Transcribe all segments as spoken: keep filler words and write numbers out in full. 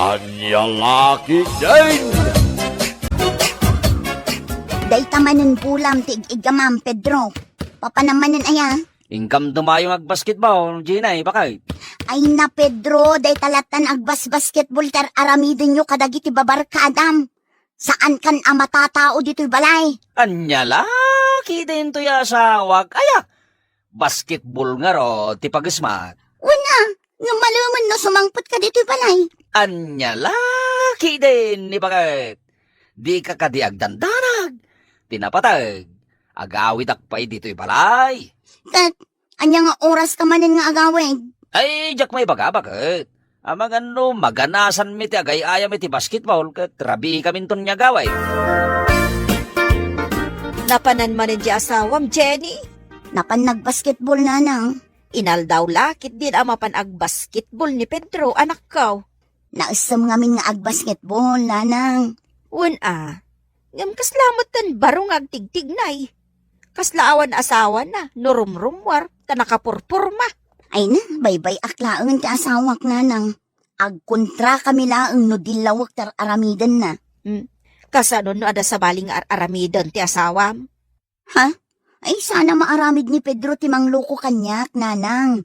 Ania la ketdin? Dayta manen bulam ti ig-iggamam, Pedro. Papanam manen aya? Inkam dumayo nga agbasketball, Jenay, bakay? Ay na, Pedro, dayta lattan agbasbasketball ti ar-aramidenyo kadagiti babarkadam. Saankan a matatao ditoy balay. Ania la ketdin toy asawak? Aya, basketball ngarud ti pagesmak. Wen a, ngem malemen no sumangpetka ditoy balay. Ania la ketdin ni baket? Dika kadi agdandanag? Ti napateg, agawidak pay ditoy balay. Ket ania nga oraska manen nga agawid? Ay, diak maibaga, baket. Amangan no maganasanmi ti agay-ayam iti basketball ket rabiikaminton nga agawid. Napanan manen ti asawam, Jenny? Napan nagbasketball, nanang. Inaldaw la ketdin a mapan agbasketball ni Pedro, anakko. Naessem ngamin nga agbasketball, nanang. Wen a, ngem kasla met ti baro nga agtigtignay. Kasla awan asawana no rumrummuar ta nakapurpurma. Ay na, baybay-ak laeng ti asawak, nanang. Agkontrakami laeng no dillawek ti ar-aramidenna. Hmm. Kasano no adda sabali nga ar-aramiden ti asawam? Ha? Ay, sana maaramid ni Pedro ti mangloko kaniak, nanang.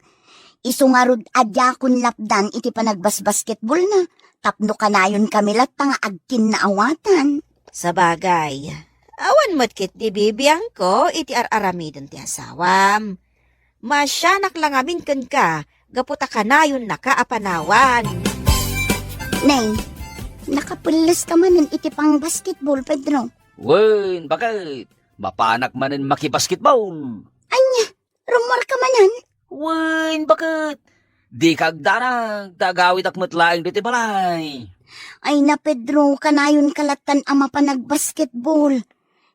Isu ngarud a diakon lapdan iti panagbasbasketballna, tapno kanayonkami latta nga agkinnaawatan. Sabagay, awan met ketdi bibiangko iti ar-aramiden ti asawam. Maasianak la ngamin kenka gapu ta kanayonnaka a panawan. Nay, nakapelleska manen iti pangbasketball, Pedro? Wen, baket. Mapanak manen makibasketball. Ania, rummuarka manen? Wen, baket. Dika agdanag, ta agawidak met laeng ditoy balay. Ay na, Pedro, kanayonka lattan a mapan agbasketball.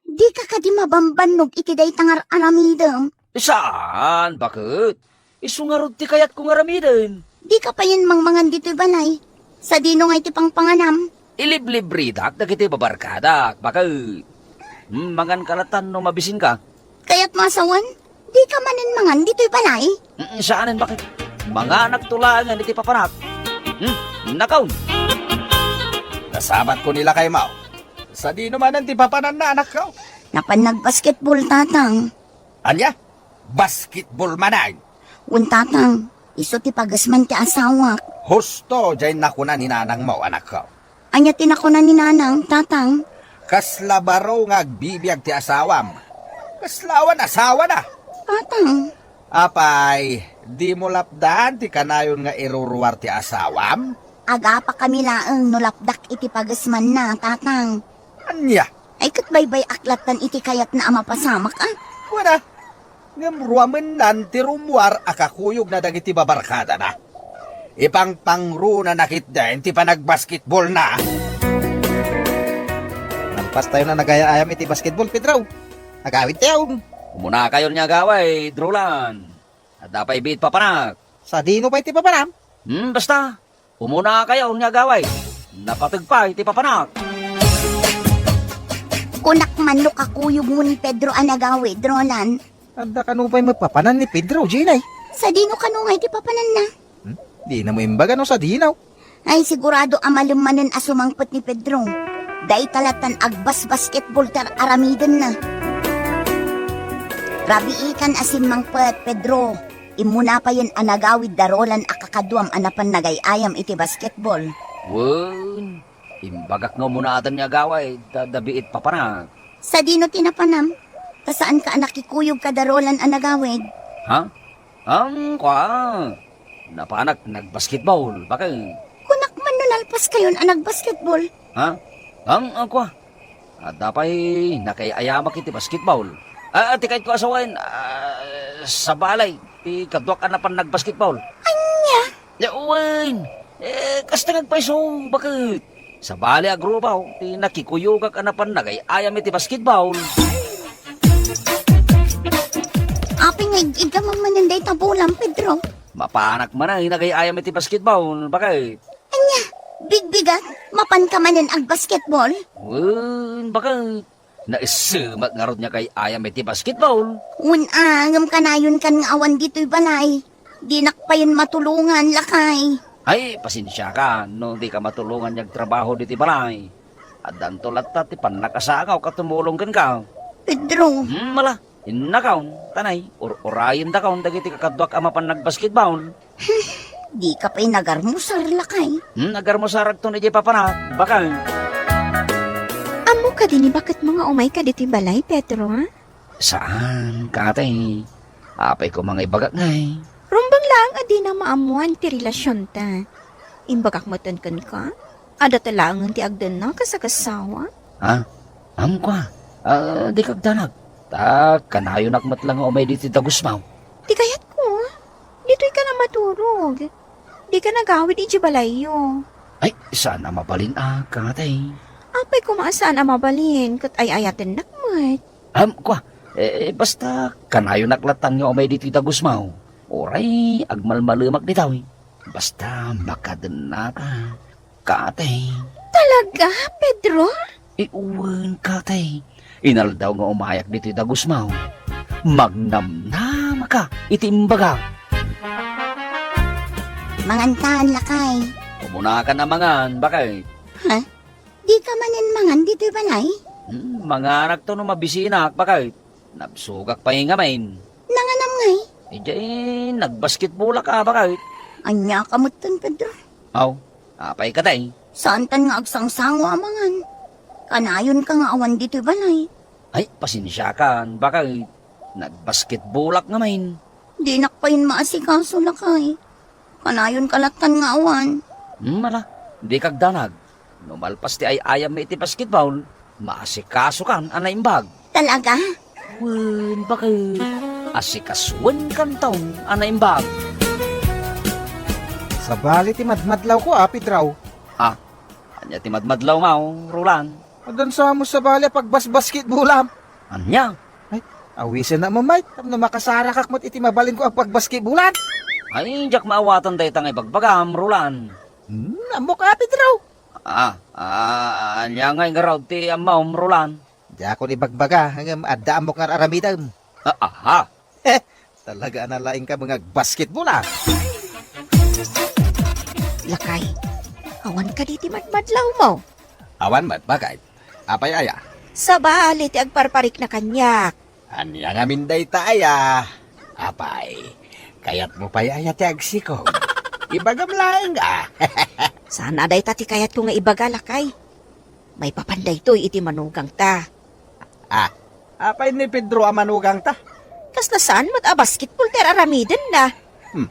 Dika kadi mabambannog iti dayta nga ar-aramidem? Saan, baket? Isu ngarud ti kayatko nga aramiden. Dika payen mangmangan ditoy balay. Sadino nga iti pangpanganam? Iliblibridak dagiti babarkadak, baket. Hmm, manganka lattan no mabisinka. Kayatmo a sawen? Dika manen mangan ditoy balay? Mm, saanen, baket. Manganakto laengen iti papanak. Hmm, nakaw. Nasabatko ni lakaymo. Sadino manen ti papananna, anakko? Napan nagbasketball, tatang. Ania? Basketball manen? Wen, tatang, isu ti pagesman ti asawak. Husto diay nakuna ni nanangmo, anakko. Ania ti nakuna ni nanang, tatang? Kasla baro nga agbibiag ti asawam. Kasla awan asawana. Tatang. Apay, dimo lapdan ti kanayon nga iruruar ti asawam? Agapakami laeng no lapdak iti pagesmanna, tatang. Ania? Ay, ket baybay-ak lattan iti kayatna a mapasamak, a? Wen a, ngem ruamennan ti rummuar a kakuyogna dagiti babarkadana. Ipangpangrunana ketdin ti panagbasketballna. Nalpastayon a nagay-ayam iti basketball, Pedro. Agawidtayon. Umunakayon nga agawid, Roland. Adda pay biit papanak. Sadino pay ti papanam? Hmm, basta. Umunakayon nga agawid. Napateg pay ti papanak. Kunak man no kakuyogmo ni Pedro a nagawid, Roland. Adda kano pay met papanan ni Pedro, Jenay? Sadino kano nga iti papananna? Hmm? Dinamo imbaga no sadino. Ay, sigurado a malem manen a sumangpet ni Pedro. Dayta lattan agbasbasketball ti ar-aramidenna. Rabiikan a simmangpet, Pedro. Immuna payen a nagawid da Roland a kakaduam a napan nagay-ayam iti basketball. Wen, imbagak nga umunaten nga agawid, ta adda biit papanak. Sadino ti napanam? Ta saanka a nakikuyog kada Roland a nagawid? Ha? Ang kua, napanak nagbasketball, baket. Kunak man no nalpaskayon a nagbasketball. Ha? Ang, ang kua, adda pay nakay-ayamak iti basketball. Ah, ti kayatko a sawen, ah, sabali ti kaduak a napan nagbasketball. Ania? Ya, wen. Eh, kasta nga agpayso, baket. Sabali a grupo ti nakikuyogak a napan nagay-ayam iti basketball. Apay nga ig-iggamam manen dayta bulam, Pedro? Mapanak manen nagay-ayam iti basketball, baket. Ania, bigbigak, mapanka manen agbasketball? Wen, baket. Naissemak ngarud nga agay-ayam iti basketball. Wen a, ngem kanayonkan nga awan ditoy balay. Dinak payen matulongan, lakay. Ay, pasensiakan no dika matulongan nga agtrabaho ditoy balay. Addanto latta ti pannakasangaw a tumulong kenka. Pedro. Hmm, ala, innakon, tanay, ur-urayendakon dagiti kakaduak a mapan nagbasketball. Dika pay nagarmusar, lakay. Hmm, agarmusarakton idiay papanak, bakay. Ammo kadi ni baketmo nga umayka ditoy balay, Pedro? Saan, katay. Apay koma nga ibagak ngay? Rumbeng laeng a dina maammoan ti relasionta. Imbagak metten kenka, adda ta laengen ti agdennak a sagasawa. Ha? Amko a. Ah, dika agdanag. Ta kanayonak met la nga umay ditoy dagusmaw. Ti kayatko, ditoyka nga maturog. Dika nagawid idiay balayyo. Ay, saan a mabalin a, katay. Apay koma a saan a mabalin, ket ay-ayatennak met. Am, kua, eh, basta kanayonak latta nga umay ditoy dagusmaw. Uray, agmalmalemak ditoy. Basta makadennaka, katay. Talaga, Pedro? Eh, wen, katay. Inaldaw nga umayak ditoy dagusmaw. Magnamnamaka iti imbagak. Mangankan, lakay. Umunakan a mangan, bakay. Ha? Dika manen mangan ditoy balay? Hmm, manganakto no mabisinak, bakay. Nabsogak pay ngamin. Nanganam ngay? Idiay nagbasketballak a, bakay. Ania ka metten, Pedro? Aw, apay katay? Saantan nga agsangsango a mangan. Kanayonka nga awan ditoy balay. Ay, pasensiakan, bakay. Nagbasketballak ngamin. Dinak pay maasikaso, lakay. Kanayonka lattan nga awan. Hmm, ala, dika agdanag. No malpas ti ay-ayammi iti basketball, maasikasokan a naimbag. Talaga? Wen, bakit? Asikasoenkanton a naimbag. Sabali ti madmadlawko, a, Pedro. Ha? Ania ti madmadlawmo, Roland? Addan sa mo sabali a pagbasbasketballam. Ania? Ay, awisennak met, tapno makasarakak met iti mabalinko a pagbasketballan. Ay, diak maawatan dayta nga ibagbagam, Roland. Hmm, ammok a, Pedro. Ah, ah, ania ngay ngarud ti ammom, Roland? Diakon ibagbaga, ngem adda ammok nga ar-aramidem. Ah, aha. Talaga a nalaingka nga agbasketball, a. Lakay, awan kadi ti madmadlawmo? Awan met, bakit? Apay aya? Sabali ti agparparikna kaniak. Ania ngamin dayta aya? Apay, kayatmo pay aya ti agsikom? Ibagam laeng, a. Saan a dayta ti kayatko nga ibaga, lakay. Maipapan daytoy iti manugangta. Ah, apay ni Pedro a manugangta? Kasla saan met a basketball ti ar-aramidenna. Hmm.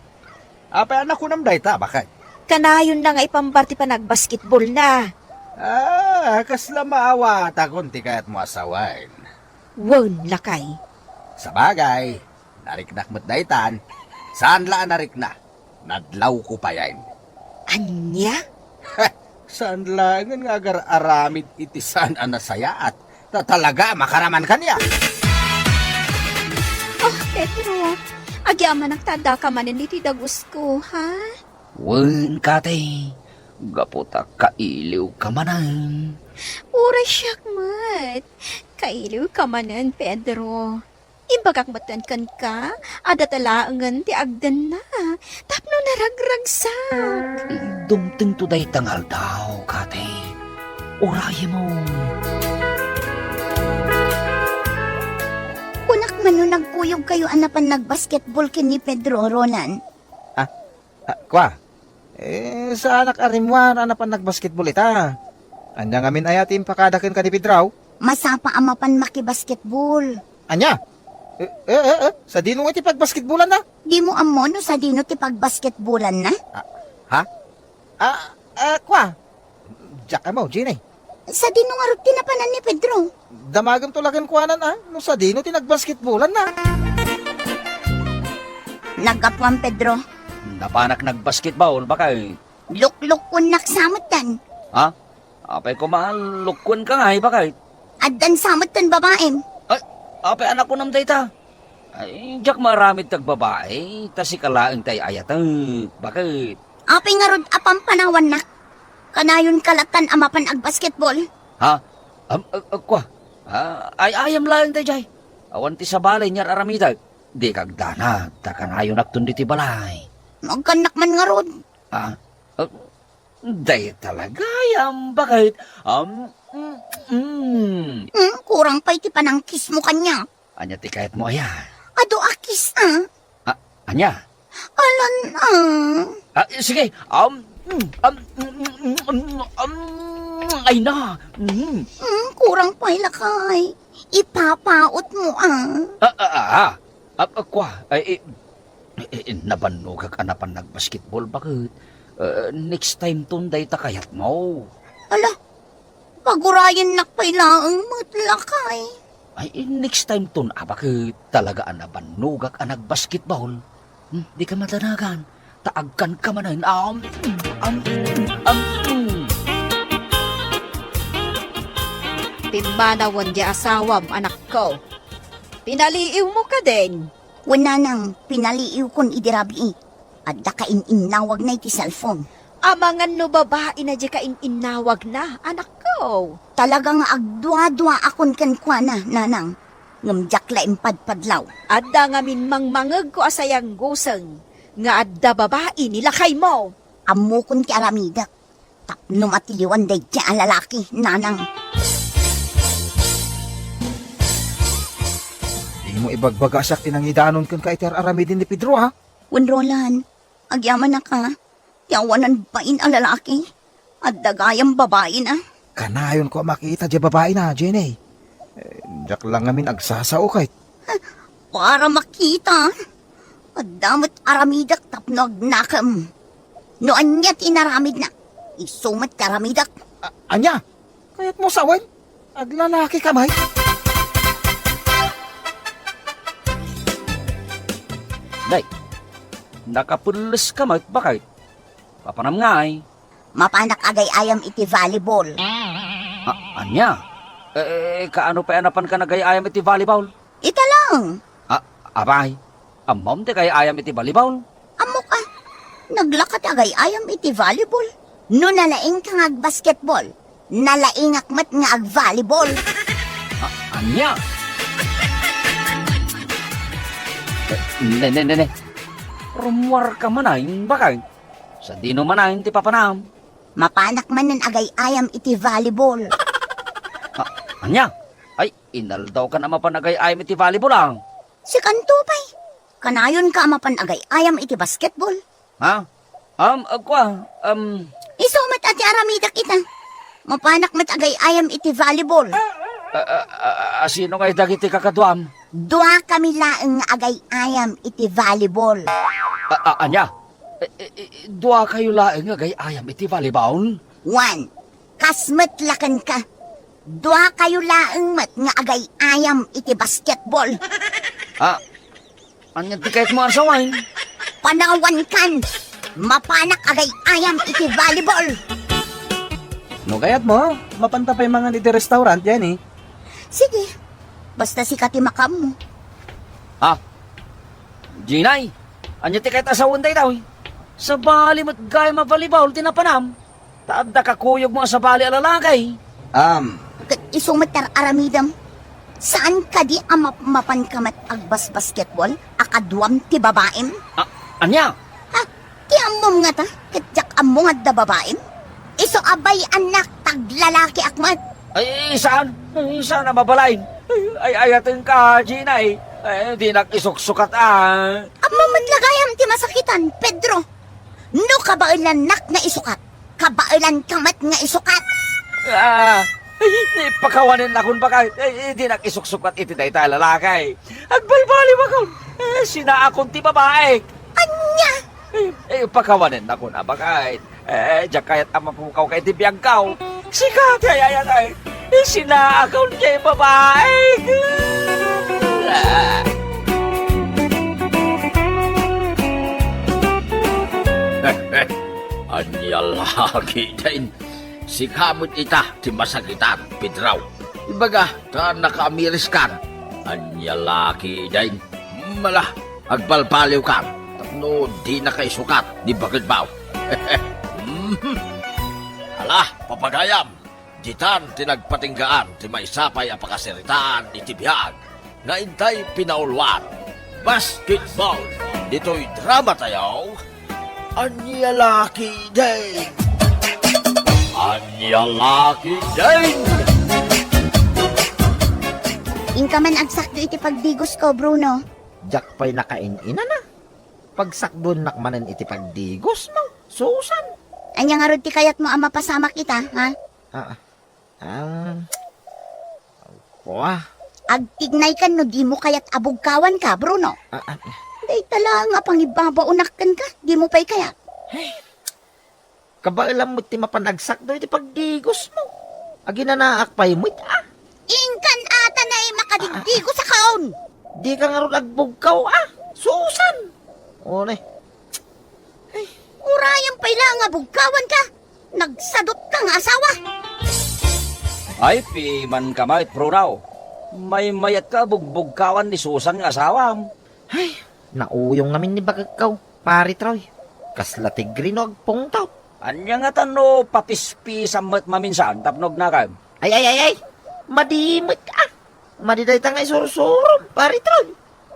Apay a nakunam dayta, bakit? Kanayonna nga ipambar ti panagbasketballna. Ah, kasla maawatakon ti kayatmo a sawen. Wen, lakay. Sabagay, nariknak met daytan. Saan la a narikna? Nadlawko payen. Ania? Saan laengen nga agar-aramid iti saan a nasayaat. Ta talaga a makaraman kaniak. Oh, Pedro, agyamanak ta addaka manen iti dagusko, ha? Wen, katay, gapu ta kailiwka manen. Uray siak met. Kailiwka manen, Pedro. Imbagak metten kenka, adda ta laengen ti agdenna, tapno naragragsak. Dumtengto dayta nga aldaw, kate. Urayemon. Kunak man no nagkuyogkayo a napan nagbasketball ken ni Pedro, Ronan. Ah, Ah, kua? Eh, saanak a rimmuar a napan nagbasketball ita. Ania ngamin aya ti impakada kenka ni Pedro? Masapa a mapan makibasketball. Ania? Eh, eh, eh, eh, sadino nga ti pagbasketballanna? Dimo ammo no sadino ti pagbasketballanna? Ah, ha? Ah, ah, kua? Diak ammo, Jenny. Sadino ngarud ti napanan ni Pedro? Damagemto la kenkuana, a, no sadino ti nagbasketballanna. Naggapuam, Pedro. Napanak nagbasketball, bakay. Luklukkuennak sa metten. Ha? Apay koma, lukkuenka ngay, bakay? Addan sa metten babaim. Ay, apay a nakunam dayta? Ay, diak maaramid ti agbabai, ta sika laeng ti ay-ayatek. Bakit? Apay ngarud a pampanawannak? Kanayonka lattan a mapan agbasketball? Ha? Am, ag-, agkua. Ah, ay-ayam laeng daydiay. Awan ti sabali nga ar-aramidek. Dika agdanag, ta kanayonakton ditoy balay. Agkannak man ngarud. Ah, Ah, dayta la gayam, baket. Am, mm, mm. Hmm, kurang pay ti panangkismo kaniak. Ania ti kayatmo aya? Adu a kiss, ah. Ah, ania? Alan, ah. Ah, sige. Um, mm, um, mm, mm, mm, um, ay na. Mm. Hmm, kurang pay lakay. Ipapaot mo, ah. Ah, ah, ah, ah. Ah, ah, kwa, ay, eh, eh, eh, nabannogak a napan nagbasketball, baket. Eh, next time ton dayta kayatmo. Ala, pagurayennak pay laeng met lakay. Ay, eh, next time ton, a, baket talaga a nabannogak a nagbasketball. Hmm, dika madanagan. Ta agkanka manen. Am, am, am, mm. Pimmanawen ti asawam, anakko. Pinaliiwmo kadin? Wen, nanang, pinaliiwkon idi rabii. Adda kain-innawagna iti cellphone. Amangan no babaina diay kain-innawagna, anakko. Talaga nga agduaduaakon kenkuana, nanang. Ngem diak la impadpadlaw. Adda ngamin mangmangegko a sayangguseng nga adda babai ni lakaymo. Ammokon ti aramidek. Tapno matiliwan daydiay a lalaki, nanang. Dimo ibagbaga a siak ti nangidanon kenka iti ar-aramiden ni Pedro, ha? Wen, Roland, agyamanak a, ti awanan bain a lalaki, adda gayam babaina. Kanayonko a makita diay babaina, Jenny. Eh, diak la ngamin agsasao ket. Para makita, adda met aramidek tapno agnakem. No ania ti inaramidna, isu met ti aramidek. A-, ania? Kayatmo sawen? Aglalakika met? Nay, nakapelleska met, baket? Papanam ngay? Mapanak agay-ayam iti volleyball. A-, ania? Eh, kaano pay a napanka nagay-ayam iti volleyball? Ita laeng. A-, apay, ammom ti agay-ayam iti volleyball? Ammok a, naglaka ti agay-ayam iti volleyball. No nalaingka nga agbasketball, nalaingak met nga agvolleyball. A-, ania? Eh, ne, ne, ne, ne. Rummuarka manen, baket. Sadino manen ti papanam? Mapanak manen agay-ayam iti volleyball. A-, ania? Ay, inaldawkan a mapan agay-ayam iti volleyball, a. Sikanto pay. Kanayonka a mapan agay-ayam iti basketball. Ha? Um, agkua, um. Isu met a ti aramidek ita. Mapanak met agay-ayam iti volleyball. A, a, a, a, sino ngay dagiti kakaduam? Duakami laeng nga agay-ayam iti volleyball. A, a, ania? E, e, e, duakayo laeng nga agay-ayam iti volleyball? Wen, kas met la kenka. Duakayo laeng met nga agay-ayam iti basketball. A, ania ti kayatmo a sawen? Panawankan! Mapanak agay-ayam iti volleyball! No kayatmo, mapanta pay mangan iti restaurant, Jenny. Sige, basta sika ti makaammo. Ha? Jenny, ania ti kayat a sawen daytoy? Sabali met gayam a volleyball ti napanam. Ta adda kakuyogmo a sabali a lalaki. Am. Ket isu met ti ar-aramidem. Saan kadi a map-, mapanka met agbasbasketball a kaduam ti babaim? A-, ania? Ha? Ti ammom ngata, ket diak ammo nga adda babaim? Isu a bay-annak ta aglalakiak met. Ay, saan? Ay, saan a mabalin? Ay, ay, ayatenka, Jenny. Ay, dinak isuksukat, a. Ammom met la gayam ti masakitan, Pedro. No kabaelannak nga isukat, kabaelanka met nga isukat. A, ay, pakawanennakon, baket. Ay, dinak isuksukat iti dayta a lalaki. Agbalbaliwakon. E, sinaakon ti babaik. Ania? E, e, pakawanennakon a, baket. E, diak kayat a mapukawka iti biagko. Sika ti ayayatay. Sinaakon ti babaik. Ania la ketdin? Sika met ita ti masakitan, Pedro. Ibaga ta nakaamiriskan. Ania la ketdin? Mala, agbalbaliwkan tapno dinaka isukat ni baketmo. Ala, papagayam, ditan ti nagpatinggaan ti maysa pay a pakasaritaan iti biag nga intay pinauloan. Basketball. Ditoy dramatayo, Ania la ketdin? Ania la ketdin? Inka man agsakdo iti pagdigosko, Bruno. Diak pay nakain-inana. Pagsakduennak manen iti pagdigosmo, Susan. Ania ngarud ti kayatmo a mapasamak ita, ha? Ah, ah. Wa. Agtignaykan no dimo kayat a bugkawanka, Bruno. Ah, ah. Dayta laeng a pangibabaonak kenka, dimo pay kayat. Ay. Kabaelam met ti mapan agsakdo iti pagdigosmo. Aginanaak pay met, ah. Inkan ata nay makadigdigos a kaon. Dika ngarud agbugkaw, ah. Susan. One. Ay. Urayan pay la nga bugkawanka. Nagsadutka nga asawa. Ay, pimanka met, Bruno. Maymayatka a bugbugkawan ni Susan nga asawam. Ay, nauyong ngamin ni baketko, Pari Troy. Kasla tigri no agpungtot. Ania ngata no papispisan met maminsan tapno agnakem? Ay, ay, ay, ay. Madi met, ah. Madi dayta nga isursurom, Pari Troy.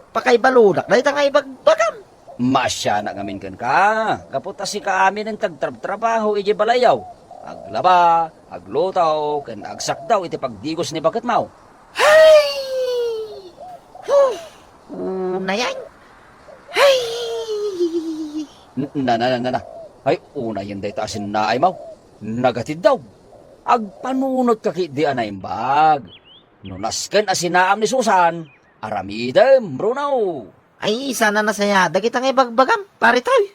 Pakaibaludak dayta nga ibagbagam. Maasianak ngamin kenka, gapu ta sika aminen ti agtrabtrabaho idiay balayyo. Aglaba, agluto, ken agsakdaw iti pagdigos ni baketmo. Hay! Huh! Unayan. Hay! N-, na, na, na, na, na. Ay, unayen dayta a sinnaaymo. Nagatiddaw. Agpanunotka ketdi a naimbag. No nasken a sinaam ni Susan, aramidem, Bruno. Ay, sana nasayaat dagita nga ibagbagam, Pari Troy.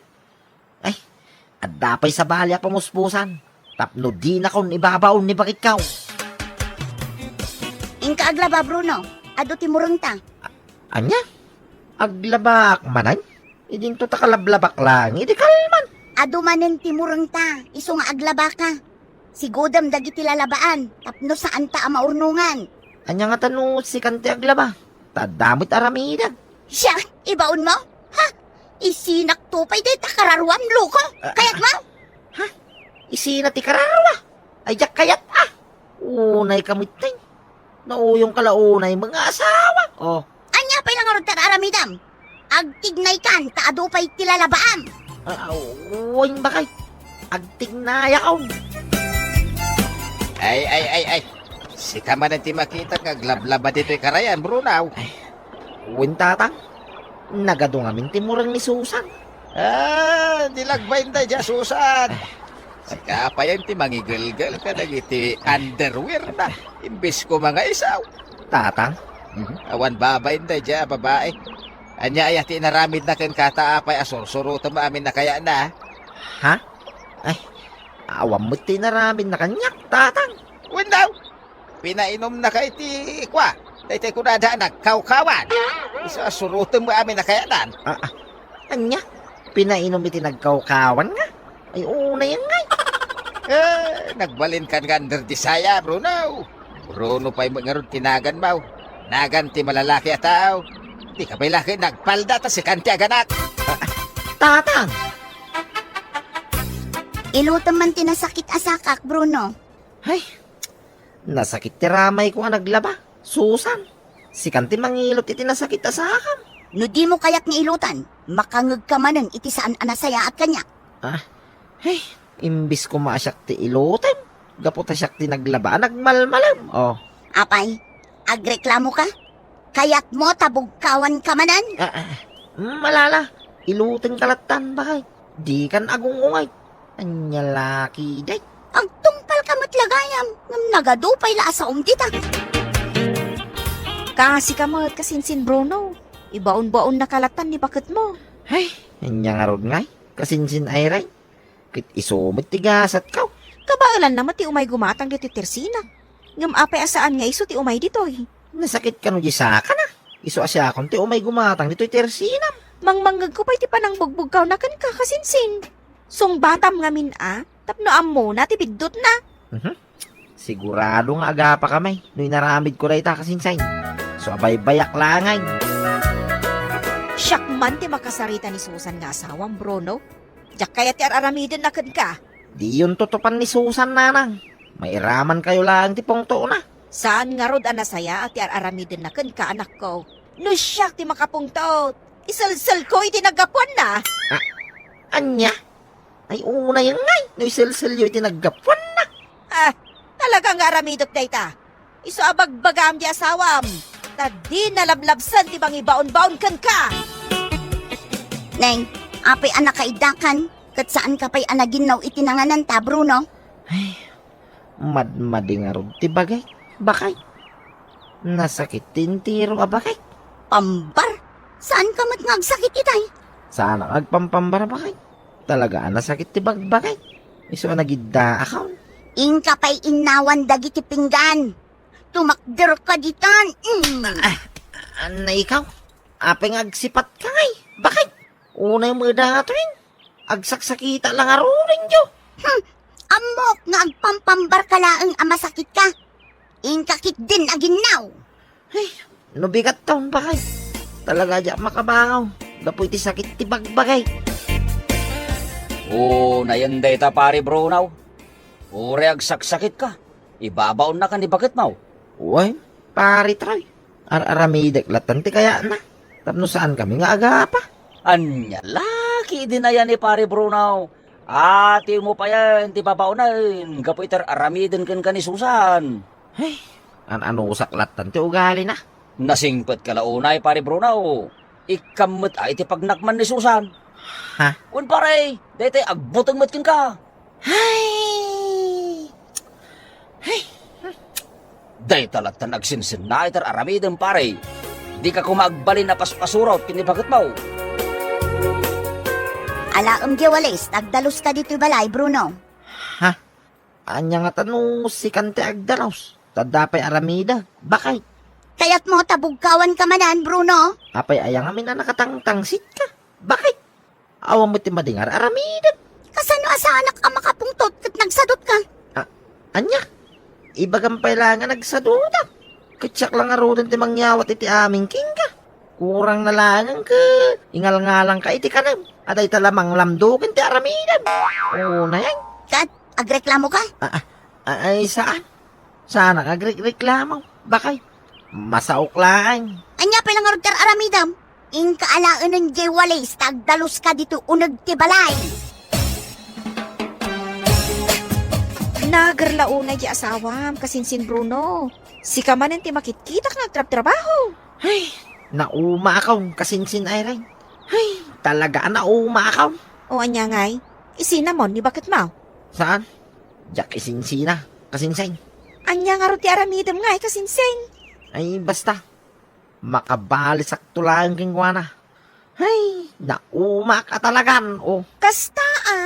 Ay, adda pay sabali a pamuspusan tapno dinakon ibabaon ni baketko. Inka aglaba, Bruno. Adu ti murengta. A-, ania? Aglabaak manen? Idinto ta kalablabak laeng idi kalman. Adu manen ti murengta, isu nga aglabaka. Sigudem dagiti lalabaan tapno saanta a maurnongan. Ania ngata no sikan ti aglaba? Ta adda met aramidek. Siya, ibaonmo? Ha? Isinakto pay dayta kararuam, loko? Ah, kayatmo? Ha? Isina ti kararua? Ay, diak kayat, ah! Unayka met, Teng. Nauyongka la unay met nga asawa. Oh. Ania pay la ngarud ti ar-aramidem? Agtignaykan ta adu pay ti lalabaam. Ah, wen, bakay. Agtignayakon. Ay, ay, ay, ay. Sika manen ti makitak nga aglablaba ditoy karayan, Bruno. Ay, wen, Tatang. Nagadu ngamin ti mureng ni Susan. Ah, di la agbain daydiay a Susan. Ay. Sika payen ti mangigelgel kadagiti underwear na. Imbes koma nga isu. Tatang? Mhm. Awan babain daydiay a babai. Ania aya ti inaramidna kenka ta apay a sursurotem amin a kayatna? Ha? Ay, awan met ti inaramidna kaniak, Tatang. Wen daw. Pinainumnaka iti kua, daytoy kunada a nagkawkawan. Isu a surotem nga amin a kayatna. Ah, ah. Ania? Pinainom iti nagkawkawan nga? Ay, unay ngay. Eh, nagbalinkan nga under the saya, Bruno. Bruno pay met ngarud ti naganmo. Nagan ti malalaki a tao. Dika pay la ket nagpalda ta sikan ti aganak. Ah, ah. Tatang! Ilutem man ti nasakit a sakak, Bruno. Ay, nasakit ti ramayko a naglaba, Susan. Sikan ti mangilot iti nasakit a sakam. No dimo kayat nga ilutan, makangegka manen iti saan a nasayaat kaniak. Ah, ay, imbis koma a siak ti ilutem, gapu ta siak ti naglaba a nagmalmalem. Oh. Apay, agreklamoka? Kayatmo ta bugkawanka manen? Ah, ah, malala, ilutenka lattan, bakay. Dikan agung-ungay. Ania la ketdi? Agtungpalka met la gayam, ngem nagadu pay la a saom dita. Kasika met, kasinsin Bruno. Ibaonbaonnaka lattan ni baketmo. Ay, ania ngarud ngay, kasinsin Irene? Ket isu met ti gasatko. Kabaelanna met ti umay gumatang ditoy tersinak. Ngem apay a saan nga isu ti umay ditoy? Nasakit kano di sakana? Isu a siakon ti umay gumatang ditoy tersinam. Mangmangngegko pay ti panangbugbugkawna kenka, kasinsin. Sungbatam ngamin a, tapno ammona ti biddutna. Mhm. Sigurado nga agapakami no inaramidko dayta, kasinsin. So, abaybayak laengen. Siak man ti makasarita ni Susan nga asawam, Bruno. Diak kayat ti ar-aramidenna kenka. Diyonto tutupan ni Susan, nanang. Mairamankayo laeng ti pungtona. Saan ngarud a nasayaat ti ar-aramidenna kenka, anakko. No siak ti makapungtot, iselselko iti naggapuanna. Ah, ania? Ay, unay ngay, no iselselyo iti naggapuanna. Ah, talaga nga aramidek dayta. Isu a bagbagam di asawam, ta di nalablabsan ti mangibaon-baon kenka. Neng, apay a nakaidakan, ket saan ka pay a naginnaw iti nangananta, Bruno? Ay, madmadi ngarud ti bagay, bakay. Nasakit ti entero a bakay. Pambar? Saan ka met nga agsakit itay? Saan nga agpampambar, bakay? Talaga a nasakit ti bagbagay. Isu a nagiddaakon. Inka pay innawan dagiti pinggan. Tumakder ka ditan. Mm. Ah, anna ikaw? Apay nga agsipat ka ngay? Bakit? Unay mo datoy. Agsaksakita lang arurenyo. Hmm. Ammok nga agpampambar ka laeng a masakit ka. Inka ketdin aginnaw. Ay, no bigat taon, bakit? Talaga diak makabangaw. Gapu iti sakit ti bagbagay. O, nayan dayta, Pare Bruno. Uray agsaksakit ka. Ibabaonna kan ni baketmo. Wen, Pare Troy. Ar-aramidek lattan ti kayatna. Tapno saan kami nga agapa. Ania la ketdin aya ni Pare Bruno. Atimo payen ti babaonen gapu iti ar-aramiden kenka ni Susan. Ay, an-anusak lattan ti ugalina. Nasingpet ka la unay, Pare Bruno. Ikkam met a iti pagnakman ni Susan. Ha? Wen, pare, daytoy agbuteng met kenka. Hay! Hay! Dayta lattan agsinsinna iti ar-aramidem, pare. Dika koma agbalin a paspasurot ken ni baketmo. Alaem diay walis, agdaluska ditoy balay, Bruno. Ha? Ania ngata no sikan ti agdalus? Ta adda pay aramidek, bakay. Kayatmo ta bugkawanka manen, Bruno? Apay aya ngamin a nakatangtangsitka? Bakay. Awan met ti madi nga ar-aramidek. Kasano a saanak a makapungtot ket nagsadutka? Ah, ania? Ibagam pay la nga nagsadutak. Ket siak la ngaruden ti mangyawat iti amin kenka. Kurang na laeng ket ingalngalangka iti kanem. A dayta la manglamdo ken ti aramidem. Unay. Ket agreklamoka? Ah, ah, ah, ay, saan? Saanak agrekreklamo. Bakay. Masaok laeng. Ania pay la ngarud ti ar-aramidem? Inka alaenen diay walis ta agdaluska ditoy uneg ti balay. Nager la unay diay asawam, kasinsin Bruno. Sika manen ti makitkitak nga agtrabtrabaho. Ay, naumaakon, kasinsin Irene. Ay, talaga a naumaakon. O ania ngay? Isinamon ni baketmo? Saan? Diak isinsina, kasinsing. Ania ngarud ti aramidem ngay, kasinsing? Ay, basta. Makabalisakto laeng kenkuana. Hay, naumaak a talagan, o. Kasta, a.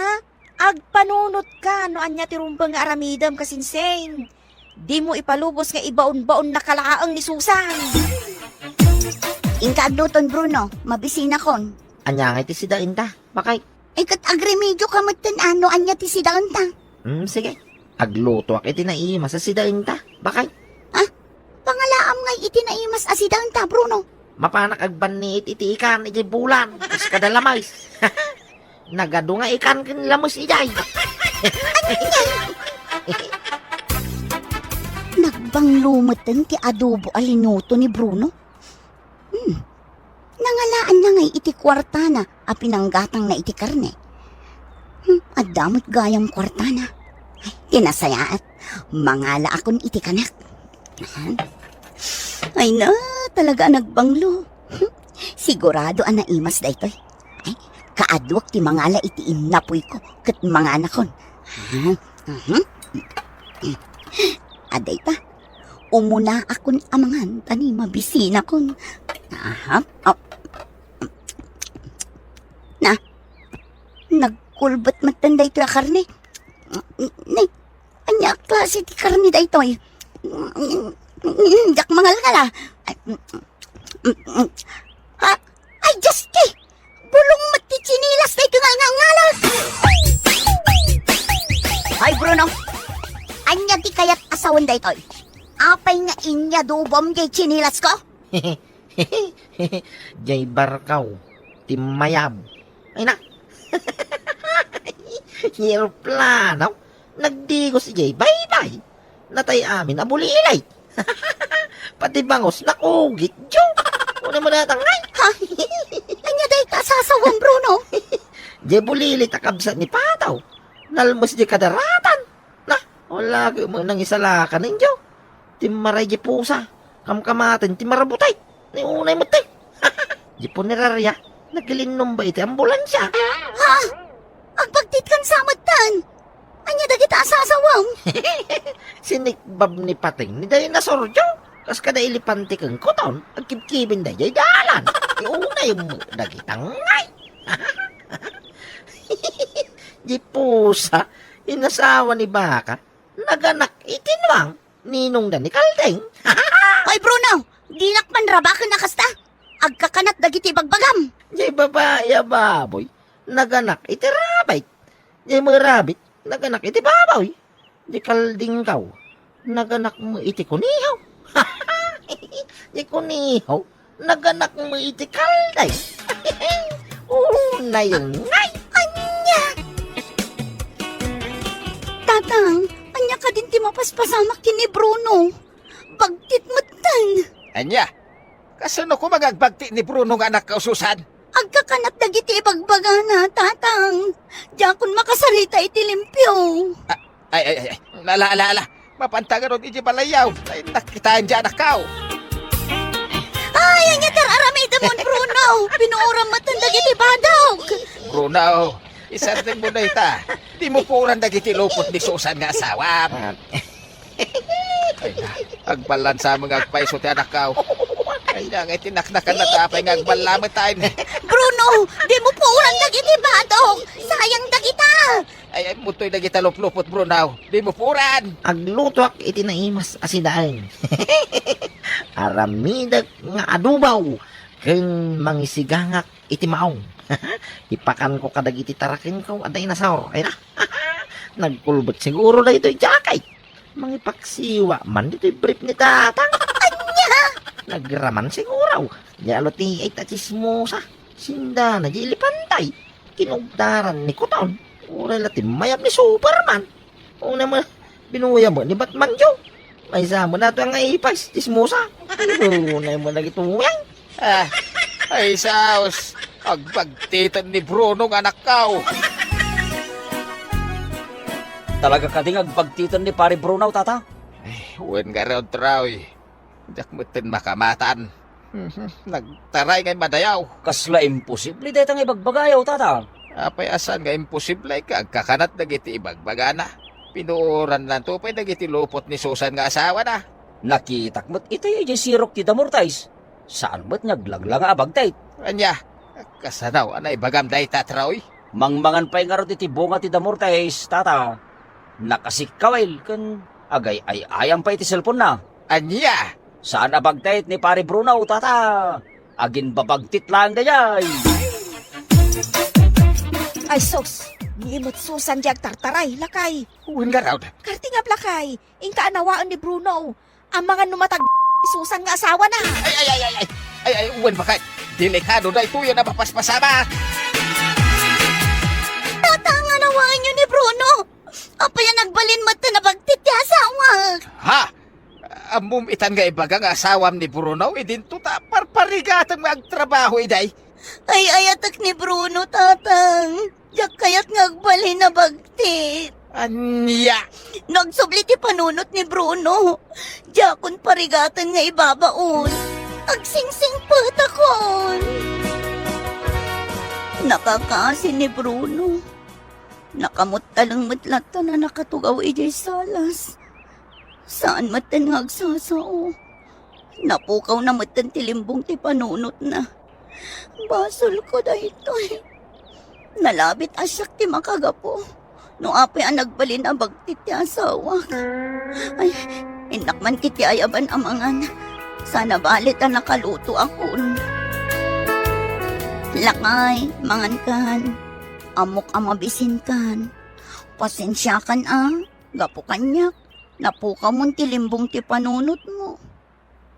Agpanunotka no ania ti rumbeng nga aramidem, kasinsing. Dimo ipalubos nga ibaon-baonnaka laeng ni Susan. Inka agluton, Bruno, mabisinakon. Ania ngay ti sidaenta, bakay? Ay, ket agremedioka metten a no ania ti sidaenta. Hmm, sige. Aglutoak iti naimas a sidaenta, bakay? Ah, pangalaam ngay iti naimas a sidaenta, Bruno? Mapanak agbanniit iti ikan iti bulan, kas kada lamis. Nagadu nga ikan ken lamis idiay. Nagbanglo metten ti adobo a linuto ni Bruno. Hmm. Nangalaanna ngay iti kuartana a pinanggatangna iti karne. Hmm, adda met gayam kuartana. Ay, ti nasayaat, mangalaakon iti kanak. Ahem. Ay na, talaga a nagbanglo. Hmm, sigurado a naimas daytoy. Ay, kaaduak ti mangala iti innapuyko ket manganakon. Ahem. Mhm. Adayta, Umunaakon a mangan ta ni mabisinakon. Aha. Oh. Na, nagkulbet metten daytoy a karne. Ni, ania a klase ti karne daytoy? Diak mangalngala. Ha? Ay, Diyos ti! Bulong met ti tsinilas daytoy nga ngalngalas! Ay, Bruno! Ania ti kayat a sawen daytoy? Apay nga inyadobom diay tsinilasko? Diay barkaw ti mayab. Ay na! Ti eroplano, nagdigos idiay baybay. Natay amin a bulilit. Pati bangus, nakugit, jo. Una mo datang, ay. Ha? Ania dayta a sasawem, Bruno? Diay bulilit a kabsat ni Pataw, nalmes diay kadaratan. Na, wala met nangisalakan injo. Timmaray diay pusa, kamkamaten ti marabutit. Ni unay met ti. Diay punerarya, nagilinnumba iti ambulansia. Ha? Agbagtitkan sa metten? Ania dagita a sasawem? Sinikbab ni Pateng ni dinosaur, jo. Kas kada elepante ken kuton, agkibkibin daydiay dalan. Ti unay met dagita ngay. Diay pusa, inasawa ni Baka, naganak iti nuang, ninongda ni Kaldeng. Ay, Bruno, dinak man rabaken a kasta. Agkakanat dagiti bagbagam. Diay babai a baboy, naganak iti rabbit. Diay met rabbit, naganak iti baboy. Diay Kaldeng, naganak met iti kuneho. Diay kuneho, naganak met iti Kaldeng. Unay ngay. Ania? Tatang, ania kadin ti mapaspasamak ken ni Bruno? Bagtit metten. Ania? Kasano koma nga agbagtit ni Bruno nga anakko, Susan? Agkakanat dagiti ibagbagana, Tatang. Diakon makasarita iti limpio. Ah, ay, ay, ay, ay. Ala, ala, ala. Mapanta ngarud iti balayyo. Ay, nakitaen diay anakko. Ay, ania ti ar-aramidem, Bruno? Pinuoram metten dagiti badok. Bruno, isardengmo dayta. Dimo puoran dagiti lupot ni Susan nga asawam. Ay na, agbalin sa nga agpayso ti anakko. Ay na, nga iti naknakan na tapay nga agbalin met ay. Bruno, dimo puoran dagiti badok. Sayang dagita. Ay, ay, mutoy dagita luplupot, Bruno. Dimo puoran. Aglutoak iti naimas a sidaen. Aramidek nga adobo ken mangisigangak iti maong. Ipakanko kadagiti tarakenko a dinosaur. Ay na. Nagkulbet siguro daytoy jacket. Mangipaksiwa man ditoy brief ni Tatang. Ania? Nagraman siguro. Diay alutiay ta tsismosa. Sindana diay elepante. Kinugdaran ni kuton. Uray la timmayab ni Superman. Unay met, binuyab met ni Batman, jo. Maysa met nato nga ipas, tsismosa. Unay met dagitoy. Ah, ay, saos. Agbagtiten ni Bruno nga anakko. Talaga kadi nga agbagtiten ni Pare Bruno, Tata? Ay, wen ngarud, Troy. Diak metten makamatan. Mhm, nagtaray nga immadayaw. Kasla imposible dayta nga ibagbagayo, Tata. Apay a saan nga imposible ket agkakanat dagiti ibagbagana? Pinuorannanto pay dagiti lupot ni Susan nga asawana. Nakitak met itay idiay sirok ti Damortais. Saan met nga aglangla nga abagtit. Ania? Kasano a naibagam dayta, Troy? Mangmangan pay ngarud iti bunga ti Damortais, Tata. Nakasikkawil ken agay-ay-ayam pay iti cellphone-na. Ania? Saan a bagtit ni Pare Bruno, Tata. Agimbabagtit laeng daydiay. Ay sus, ni met Susan diay agtartaray, lakay. Wen ngarud. Kartingab, lakay. Inka anawaen ni Bruno. Amangan no matag-, Susan nga asawana. Ay, ay, ay, ay, ay. Ay, ay, wen baket. Delikado daytoy a napapaspasamak. Tatang, anawaenyo ni Bruno. Apay a nagbalin met ta nabagtit ti asawak? Ha? Ammom itan nga ibaga nga asawam ni Bruno, idinto ta parparigatem nga agtrabaho idiay. Ay-ayatek ni Bruno, Tatang. Diak kayat nga agbalin a bagtit. Ania? No agsubli ti panunot ni Bruno, diakon parigaten nga ibabaon. Agsingsingpetakon. Nakakaasi ni Bruno. Nakamuttaleng met latta a nakatugaw idiay salas. Saan metten nga agsasao. Napukawna metten ti limbong ti panunotna. Basolko daytoy. Nalabit a siak ti makagapu. No apay a nagbalin a bagtit ti asawak. Ay, innak man iti ayaban a mangan. Sana bale ta nakalutoakon. Lakay, mangankan. Ammok a mabisinkan. Pasensiakan a, gapu kaniak. Napukawmon ti limbong ti panunotmo.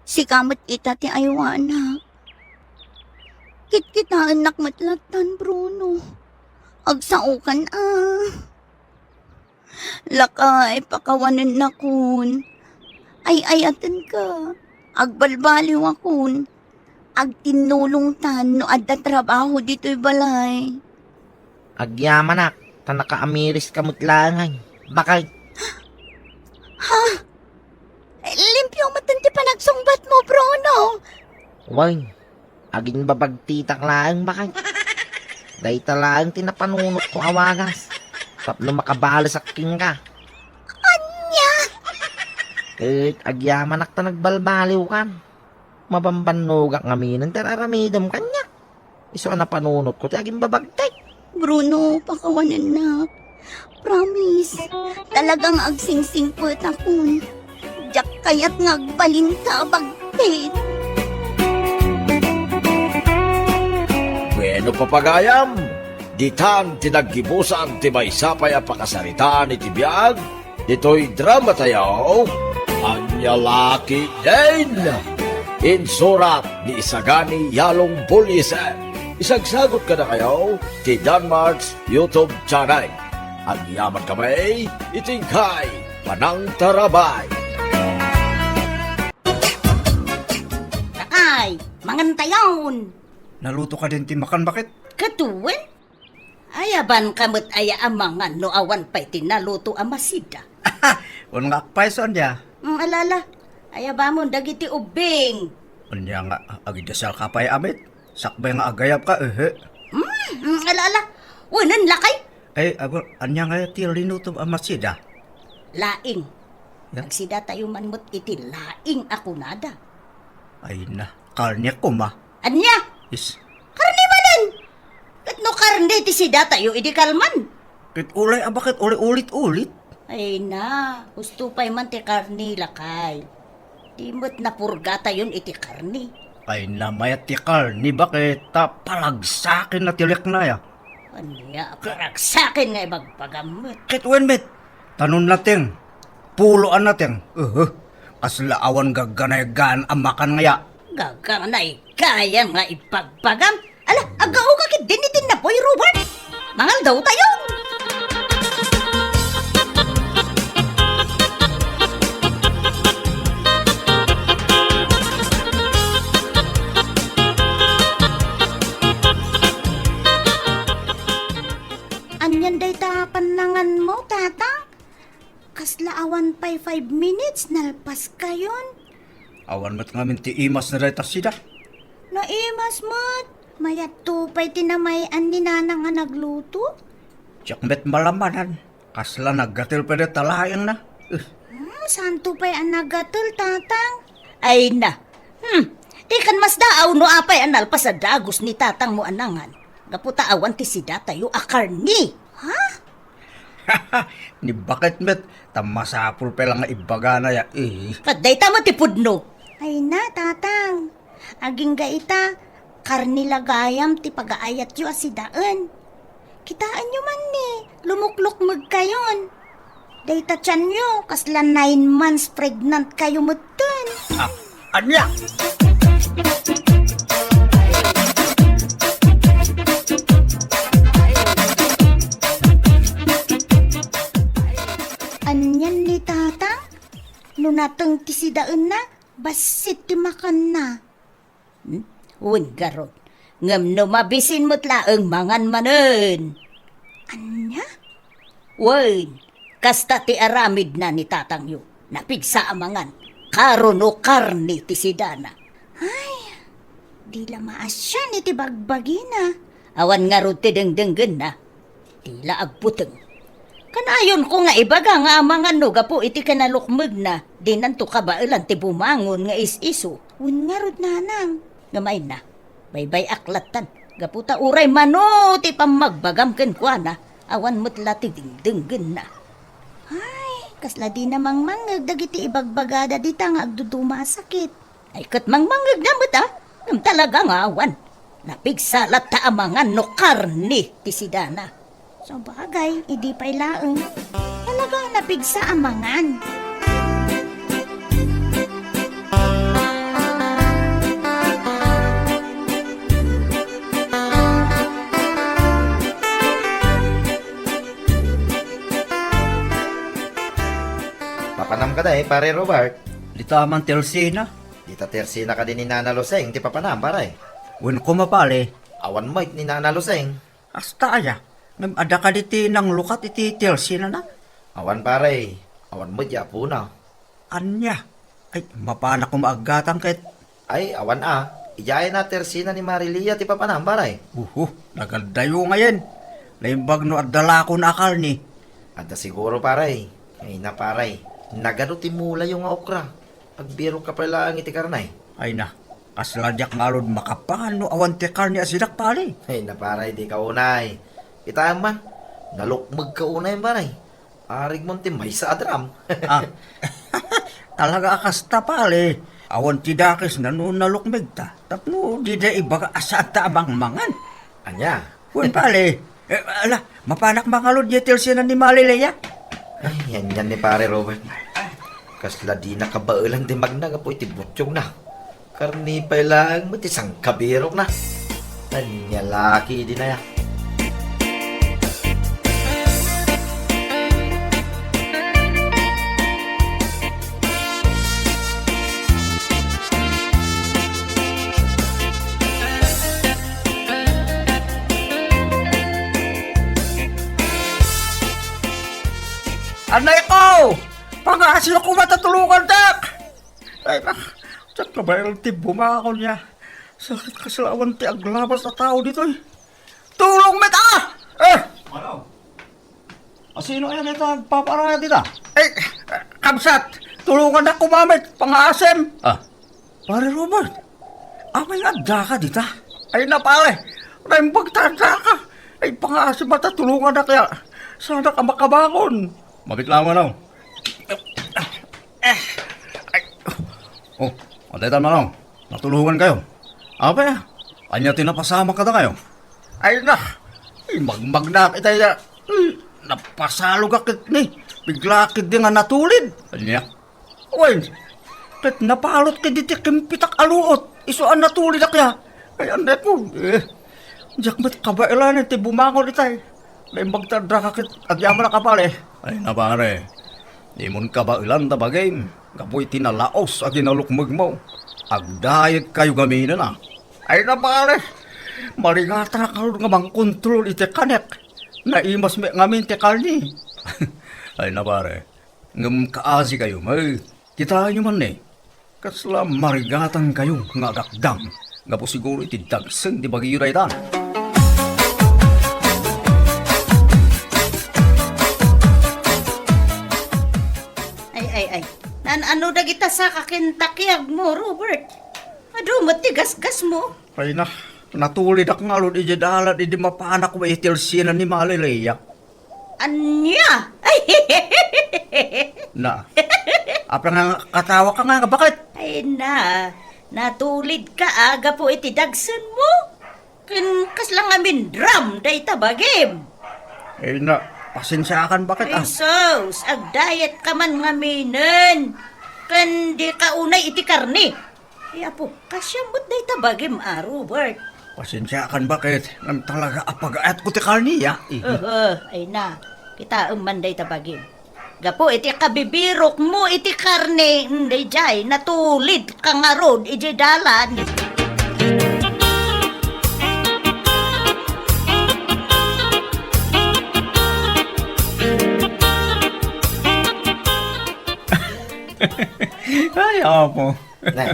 Sika met ita ti aywanak. Kitkitaennak met lattan, Bruno. Agsaokan a. Lakay, pakawanennakon. Ay-ayatenka. Agbalbaliwakon. Agtinnulongtan no adda trabaho ditoy balay. Agyamanak, ta nakaamiriska met laeng, ay. Bakit? Ha? Limpio met ti panagsungbatmo, Bruno. Wen, agimbabagtitak laeng, bakit? Dayta laeng ti napanunotko a wagas tapno makabalesak kenka. Ania? Ket agyamanak ta nagbalbaliwkan. Mabambannogak ngamin ti ar-aramidem kaniak. Isu a napanunotko ti agimbabagtik. Bruno, pakawanennak. Promise, talaga nga agsingsingpetakon. Diak kayat nga agbalinka a bagtit. Bueno, papagayam, ditan ti naggibusan ti maysa pay a pakasaritaan iti biag ditoy dramatayo, Ania La Ketdin. Insurat ni Isagani Yalong Bullisen. Isagsagut kadakayo ti Danmark's YouTube channel. Agyamankami iti inkay panangtarabay. Lakay, mangantayon. Naluto ka din ti makan, bakit? Ket wen? Ayabanka met aya a mangan no awan pay ti naluto a masida. Wen nga akpayso, ania? Mm, ala, ala. Ayabamon dagiti ubbing. Ania nga, agidasal ka pay a met? Sakbay nga agayab ka, ehe. Mm, mm, ala, ala. Wenen, lakay. Ay, ago, ania nga ti linutom a masida? Laing. Ya? Agsidatayo man met iti laing a kunada. Ay na, karne koma. Ania? Is. Karne manen! Ket no karne ti sidatayo, idi kalman. Ket ulay a bakit uli ulit-ulit? Ay na, husto pay man ti karne, lakay. Di met napurgatayon iti karne. Ay na, mayat ti karne, bakit? Ta palagsaken na ti lekna, ya. Ania, palagsaken nga ibagbagam met. Ket wen met, ta no nateng, pulo a nateng. Uhu, kasla awan gagganay gaan a makan ngaya. Gagganay gayam nga ibagbagam. Ala, aggaoka ketdin iti napoy, Robert. Mangaldawtayon. Anian dayta pannanganmo, Tatang? Kasla awan pay five minutes, nalpaskayon. Awan met ngamin ti imas na dayta sida. Naimas met. Mayatto pay ti namay-an ni Nanang a nagluto. Diak met malamanan. Kasla naggatel pay dayta laeng na. Eh. Hmm, santo pay a naggatel, Tatang. Ay na. Hmm, dikan masdaaw no apay a nalpas a dagus ni Tatangmo a nangan. Gapu ta awan ti sidatayo a karne. Ha? Ni bakit met, ta masapul pay la nga ibbagana ya, eh. Ket dayta met ti pudno. Ay na, Tatang. Agingga ita, karne la gayam ti pagaayatyo a sidaen. Kitaenyo man ni, lumuklukmegkayon. Dayta tianyo, kasla nine months pregnant kayo metten. Ah, ania? Anian ni Tatang? No nateng ti sidaenna, bassit ti makanna. Hmm? Wen garud. Ngem no mabisin met laeng, mangan manen. Ania? Wen, kasta ti aramidna ni tatangyo. Napigsa a mangan. Karo no karne ti sidana. Ay, di la maasian iti bagbagina. Awan ngarud ti dengdenggenna. Dila agbuteng. Kanayonko nga ibaga nga amangan no gapu iti kinalukmegna, dinanto kabaelan ti bumangon nga is-isu. Wen ngarud, nanang. Ngem ay na, baybay-ak lattan, gapu ta uray mano ti pammagbagam kenkuana, awan met la ti dengdenggenna. Ay, kasla dina mangmangngeg dagiti ibagbagada dita nga agduduma a sakit. Ay, ket mangmangngegna met, a? Ngem talaga nga awan. Napigsa latta a mangan no karne ti sidana. Sabagay, idi pay laeng. Talaga napigsa a mangan. Papanam kadi, Pare Robert? Dita man ti alsina. Dita ti alsina kadi ni Nana Loseng ti papanam, pare. Wen koma, pare. Awan met ni Nana Loseng. Asta aya? Ngem adda kadi ti nanglukat iti telsinana? Awan, pare. Awan met ti apona. Ania? Ay, mapanak koma aggatang ket. Ay, awan a. Idiay na tersina ni Marilia ti papanam, pare. Uhu, nagaddayo ngayen. Naimbag no adda lakon a karne. Adda siguro, pare. Ay na, pare. Nagado ti mulayo nga okra. Agbirok ka pay laeng iti karne. Ay na, kasla diak ngarud makapan no awan ti karne a sidak, pare. Ay na, pare, di ka unay. Kitaem man, nalukmeg ka unay, pare. Arigmon ti maysa a drum. Ah. Talaga a kasta, pare. Awan ti dakes na no nalukmeg ta. Tapno dida ibaga a saanta a mangmangan. Ania? Wen, pare. Eh, ala, mapanak mangalud diay telsinan ni Marilia. Ay, yan yan ni Pare Robert. Kasla di nakabaelan ti magna gapu iti butyogna. Karne pay laeng met ti sangkabirokna. Ania la ketdi aya? Anayko! Pangaasyo koma ta tulongandak! Ay, nak, diak kabaelan ti bumangon aya. Sakit kasla awan ti aglabas a tao ditoy. Tulong met a! Eh! Ano? Asino aya dayta agpaparaya dita? Eh, kabsat, tulongandak koma met, pangaasim. Ah, Pare Robert, apay nga addaka dita? Ay na, pare, naimbag ta addaka. Ay, pangaasim ta tulongandak aya. Saanak a makabangon. Mabit lang, ano? Eh, ay. Oh, adda ita, Manong. Natulongan kayo. Apay, ania ti napasamak kadakayo? Ay na, imagmagnak itay a, hmm, napasalogak ket ni, bigla ketdi nga natulid. Ania? Wen, ket napalot ketdi ti kimpitak a luot, isu a natulidak aya. Ay, aneko, eh, diak met kabaelan ti bumangon itay. Naimbag ta addaka ket agyamanak a pare. Ay na, pare, dimon kabaelan ta bagim gapu iti nalaos a kinalukmegmo. Agdayet kayo ngamin a. Ay na, pare, marigatanak ngarud nga mangkontrol iti kanek. Naimas met ngamin ti karne. Ay na, pare, ngem kaasi kayo met. Kitaenyo man ni, kasla marigatan kayo nga agakdang gapu siguro iti dagsen ti bagiyo dayta. Ay, ay, ay. Naan-ano dagita saka ken takiagmo, Robert? Adu met ti gasgasmo. Ay na, natulidak ngarud idiay dalan idi mapanak met iti telsinan ni Marilia. Ania? Na. Apay nga katawaka nga, bakit? Ay na, natulidka a gapu iti dagsenmo? Ken kasla ngamin drum dayta bagim. Ay na, pasensiakan, bakit, ah? Ay sus, agdayet ka man ngaminen. Ken di ka unay iti karne. Ay, apo, kasiam met dayta bagim a, Robert. Pasensiakan, bakit? Ngem talaga a pagaetko ti karne aya. Oho, ay na. Kitaem man dayta bagim. Gapu iti kabibirokmo iti karne, mm, daydiay, natulidka ngarud idiay dalan. Ay, apo. Ne.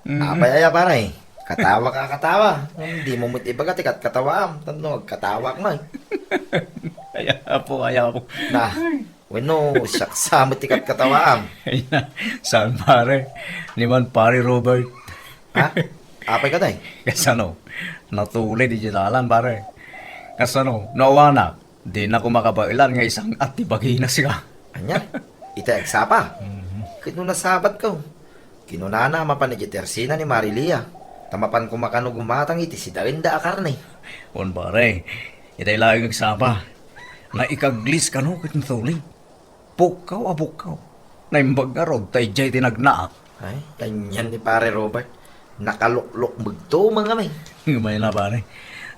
Mm. Apay aya, pare? Katawa ka, katawa. Dimo met ibaga ti katkatawaam, tapno agkatawak man. Ay, apo, ay, apo. Na, wenno, siak sa met ti katkatawaam. Ay, na, saan, pare? Ni man, Pare Robert. Ha? Apay ka, tay? Kasano? Natulid idiay dalan, pare. Kasano? Nawanak? Dina koma kabaelan nga isang-at ti bagina sika. Ania? Itay agsapa? Mhm. Ket no nasabatko, kinunana a mapan idiay tersina ni Marilia, ta mapan koma kano gumatang iti sidaenda a karne. Wen, pare, itay laeng agsapa. Naikaglis kano ket natulid. Pukkaw a pukkaw. Naimbag ngarud ta idiay ti nagnaak. Ay, anian ni Pare Robert. Nakaluklukmegto man ngamin. Ngem ay na, pare.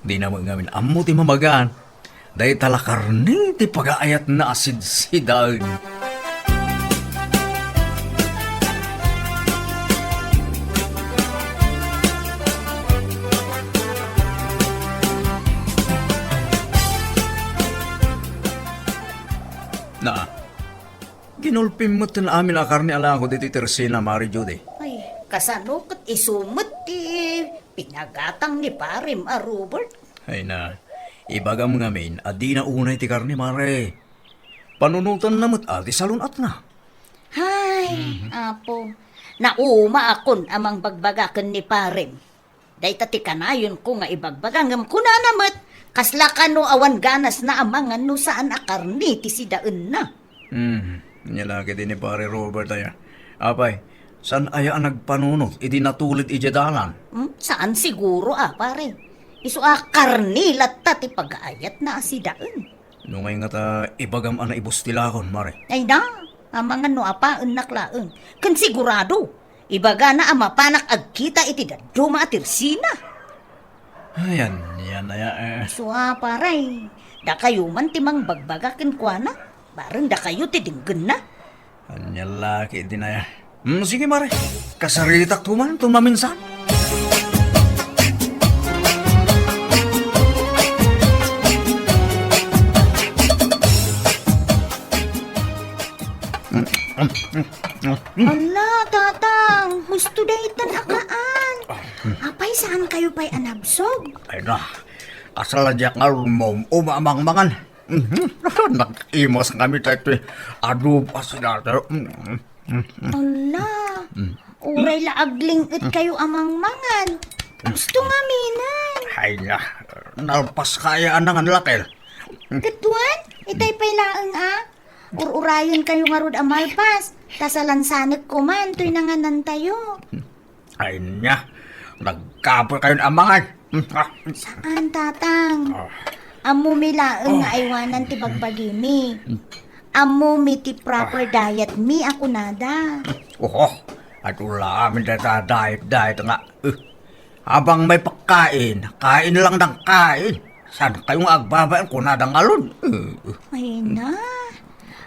Dina met ngamin ammo ti mamagaan. Dayta la karne ti pagaayatna a sidsidaen. Inulpim met ti amin a karne a lago ditoy tersina, Mare Judy. Ay, kasano ket isu met ti pinagatang ni parem a Robert? Ay na, ibagam ngamin a dina unay ti karne, Mare. Panunotanna met a ti salun-atna. Hay, Apo, naumaakon a mangbagbaga ken ni parem. Dayta ti kanayonko nga ibagbaga, ngem kunana met, kasla kano awan ganasna a mangan no saan a karne ti sidaenna. Hmm, ania la ketdi ni Pare Robert aya. Apay, saan aya a nagpanunot idi natulid idiay dalan? Hmm, saan siguro a, pare. Isu a karne latta ti pagaayatna a sidaen. No ngay ngata ibagam a naibustilakon, Mare? Ay na, amangan no apaennak laeng. Ken sigurado, ibagana a mapanak agkita iti dadduma a tersina. Ayan, yan aya, eh. Sua, paray, dakayo man ti mangbagbaga kenkuana. Bareng dakayo ti denggenna. Ania la ketdi aya. Hmm, sige, Mare. Kasaritak tuman, tumaminsan. Ala, Tatang, husto daytan a kaan. Apay, saan kayo pay a nabsog? Ay na, kasla diak nga rumom-om a mangmangan. Mhm. Nag-imas kami daytoy adobo a sinatayo. Mhm. Ala, uray la agling-et kayo a mangmangan. Husto ngaminen. Ay na, nalpas kaya a nangan, Raquel. Ket wen, itay pay laeng a. Ur-urayen kayo ngarud a malpas, ta salansanek koman toy nanganantayo. Ay nia, nagkapel kayon a mangan. Saan, Tatang. Ah. Ammomi laeng nga aywanan ti bagbagimi. Ammomi ti proper diet mi a kunada. Oho, adu la amin dayta diet-diet nga, eh, abang may pagkain, kain lang ng kain. Saan kayo nga agbabain kunada ngarud? Eh, eh. Ay na.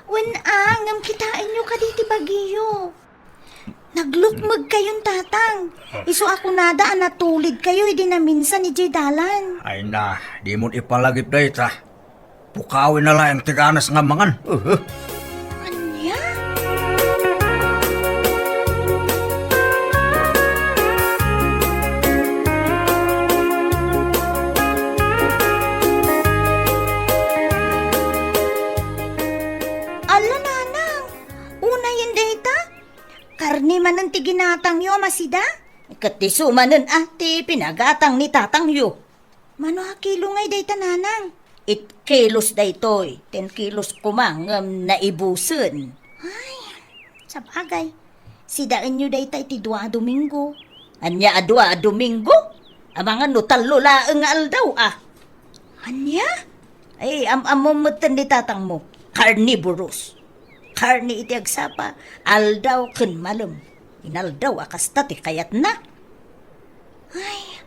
Wen a, ngem kitaenyo kadi ti bagiyo. Naglukmeg kayon, Tatang. Isu a kunada a natulid kayo idi naminsan idiay dalan. Ay na, dimon ipalagip dayta. Pukawen na laeng ti ganas nga mangan. Uh-huh. Ania? Ala, Nanang, unayen dayta? Karne manen ti ginatangyo a masida? Ket isu manen a ti pinagatang ni tatangyo. Mano a kilo ngay dayta, Nanang? Eight kilos daytoy. Ten kilos koma ngem naibusen. Ay, sabagay. Sidaenyo dayta iti dua a Domingo. Ania a dua a Domingo? Amangan no tallo laeng nga aldaw, a. Ania? Ay, am-ammom metten ni tatangmo. Carnivorous. Karne iti agsapa, aldaw ken malem. Inaldaw a kasta ti kayatna. Ay,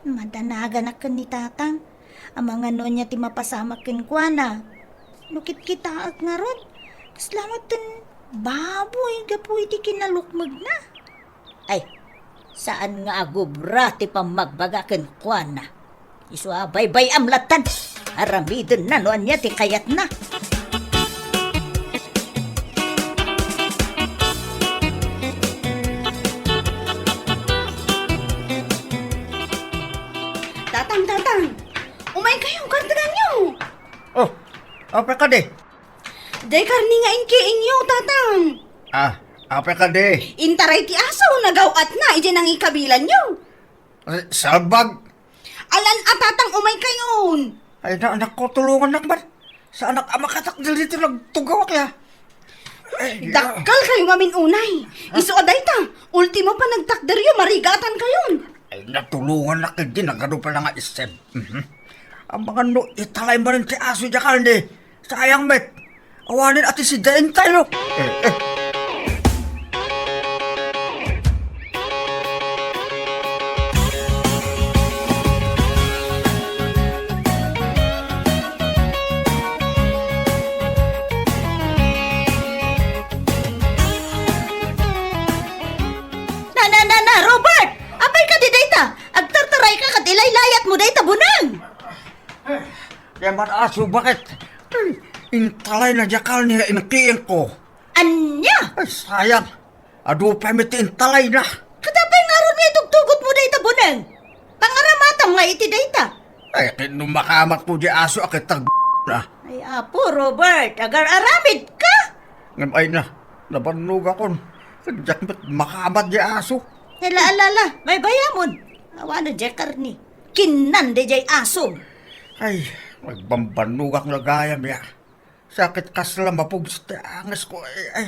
madanaganak ken ni Tatang. Amangan no ania ti mapasamak kenkuana. No kitkitaek ngarud, kasla met ken baboy gapu iti kinalukmegna. Ay, saan nga agubra ti pammagbaga kenkuana. Isu a baybay-am lattan. Aramidenna no ania ti kayatna. Tatang, Tatang! Umay kayo, karteganyo! Oh, apay kadi? Day karne nga inkiingyo, Tatang! Ah, apay kadi? Intaray ti aso, nagaw-atna, idiay nangikabilanyo. Ay, salbag! Alan a, Tatang, umay kayon! Ay, na, anak ko, tulungannak man. Saanak a makatakder ditoy nagtugawak, ya. Ay, dakkel kayo maminunay. Isu a dayta, ultimo pa nagtakderyo, marigatan kayon. Ay, natulungannak, hindi nagano pala nga isip. Mhm. Amangan no italay manen ti aso diay karne. Sayang met. Awanen a ti sidaentayo. Eh, eh. Na, na, na, na, Robert! Apay kadi dayta? Agtartarayka ket ilaylayatmo dayta buneng! Kaya man aso, bakit? Intalay na diay karne nga inkiingko. Ania? Ay, sayang. Adu pay met ti intalayna. Kada pay ngarud nga itugtugotmo dayta, Buneng? Pangaramatam nga iti dayta. Ay, ket no makamatko diay aso a ket tag-, na. Ay, Apo Robert, agar-aramidka? Ngem ay na, nabannogakon. Ket diak met makamat diay aso. Ala, ala, ala, baybayamon. Awan diay karne. Kinnan diay asom. Ay, nagbambannogak nga gayam ya. Sakit kasla mapugsit ti angesko. Ay, ay.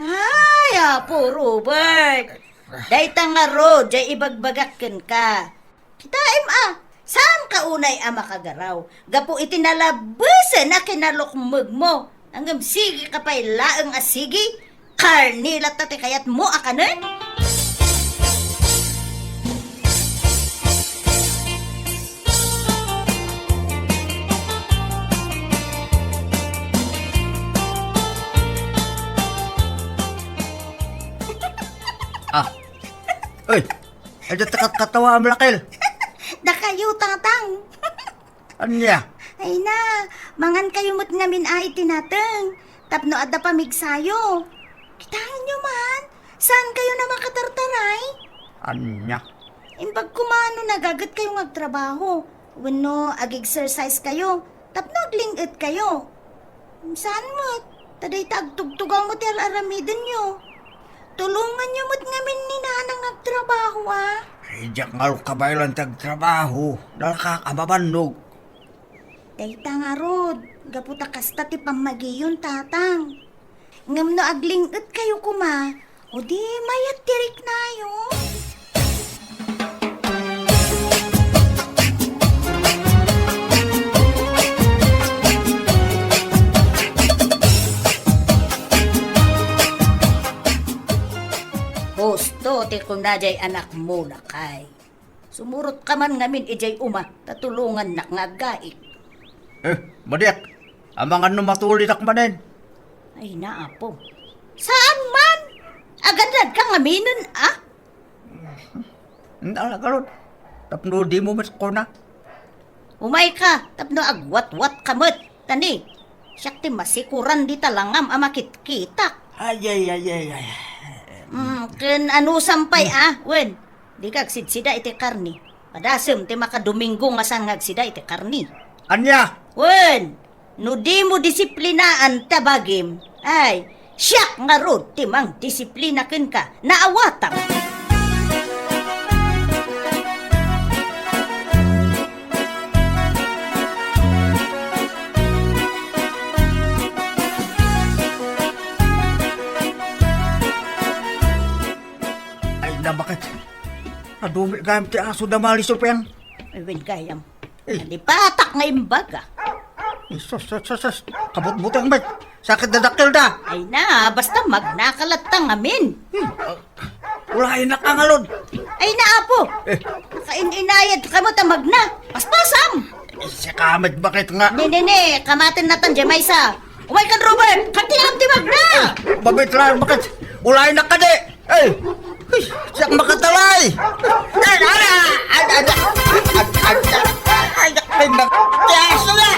Ay, Apo Robert. Dayta ngarud, diay ibagbagak kenka. Kitaem a, saanka unay a makagaraw gapu iti nalabesen a kinalukmegmo. Ngem sige ka pay laeng a sige, karne latta ti kayatmo a kanen? Ah. Uy, adda ti katkatawaam, Raquel. Dakayo, Tatang. Ania? Ay na, mangan kayo met ngamin a iti nateng, tapno adda pamigsayo. Kitaenyo man, saan kayo na makatartaray? Ania? Imbag koma no nagaget kayo nga agtrabaho, wenno ag-exercise kayo, tapno agling-et kayo. Saan met, ta dayta agtugtugaw met ti ar-aramidenyo. Tulonganyo met ngamin ni Nanang agtrabaho, a? Ay, diak ngarud kabaelan ti agtrabaho. Nalaka a mabannog. Dayta ngarud, gapu ta kasta ti pammagiyon, Tatang. Ngem no agling-et kayo koma, o di mayat ti riknayo. Husto ti kuna diay anakmo, lakay. Sumurotka man ngamin idiay uma, ta tulongannak nga aggaik. Eh, madiak. Amangan no matulidak manen. Ay na, Apo. Saan man? Agannadka ngaminen, a? Anda la ngarud. Tapno dimo met kuna. Umayka, tapno agwatwatka met. Tani, siak ti masikuran dita langam a makitkitak. Ay, ay, ay, ay, ay. Mm, ken anusam pay, a, wen, dika agsidsida iti karne. Padasem ti makadomingo nga saan nga agsida iti karne. Ania? Wen, no dimo disiplinaan ta bagim, ay, siak ngarud ti mangdisiplina kenka, naawatam. Ay, nabaket. Adu met gayam ti aso da malisupeng. Ay, wen gayam. Eh. Nalipatak nga imbaga. Ay, sus, sus, sus, sus. Kabutbuteng met. Sakit dadakkel da. Ay na, basta magnaka latta ngamin. Hmm. Ulaynak a ngarud. Ay na, Apo. Eh. Nakain-inayad kamo ta magna. Paspasam. Eh, sika met baket nga. Ne, ne, ne. Kamaten natan diay maysa. Umaykan, Robert. Katiam ti magna. Eh, babit lang, baket. Ulaynak kadi. Ay! Ay, siak makatalay! Ay, ala! Ay, ay, ay, ay, ay, ay, ay, ay, tiyaso na!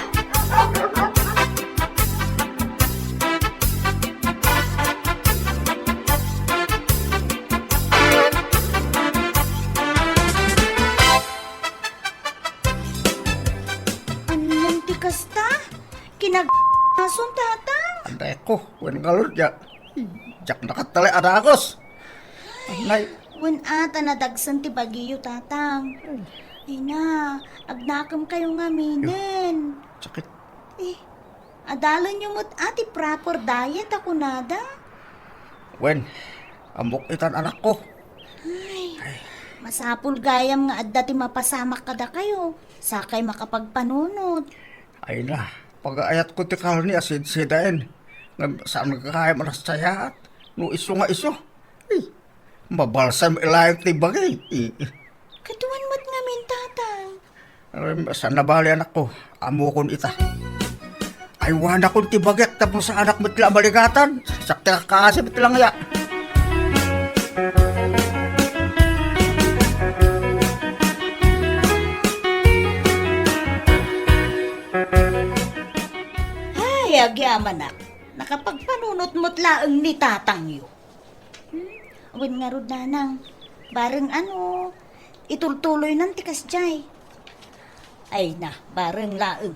Anian ti kasta? Kinag-, ason, Tatang? Anday ko, wen ngarud ya. Diak nakatalay a dagus. Nay. Wen a ta nadagsen ti bagiyo, Tatang. Ay na, agnakem kayo ngaminen. Sakit. Eh, adalenyo met a ti proper diet a kunada? Wen, ammok itan, anakko. Ay, masapul gayam nga adda ti mapasamak kadakayo, sakay makapagpanunot. Ay na, pagaayatko ti karne a sidsidaen. Ngem saan gayam a nasayaat no isu nga isu. Ay, mabalsam laeng ti bagi. Ay, kaduan met ngamin, Tatang. Ay, saan nabali, anakko. Ammokon ita. Aywanakon ti bagiak tapno saanak met la a maligatan. Sakta ka kasi met lang ya. Ay, agyamanak. Kapagpanunot met laeng ni tatangyo. Hmm? Wen ngarud, nanang, bareng ano, itultuloynan ti kasdiay. Ay na, bareng laeng.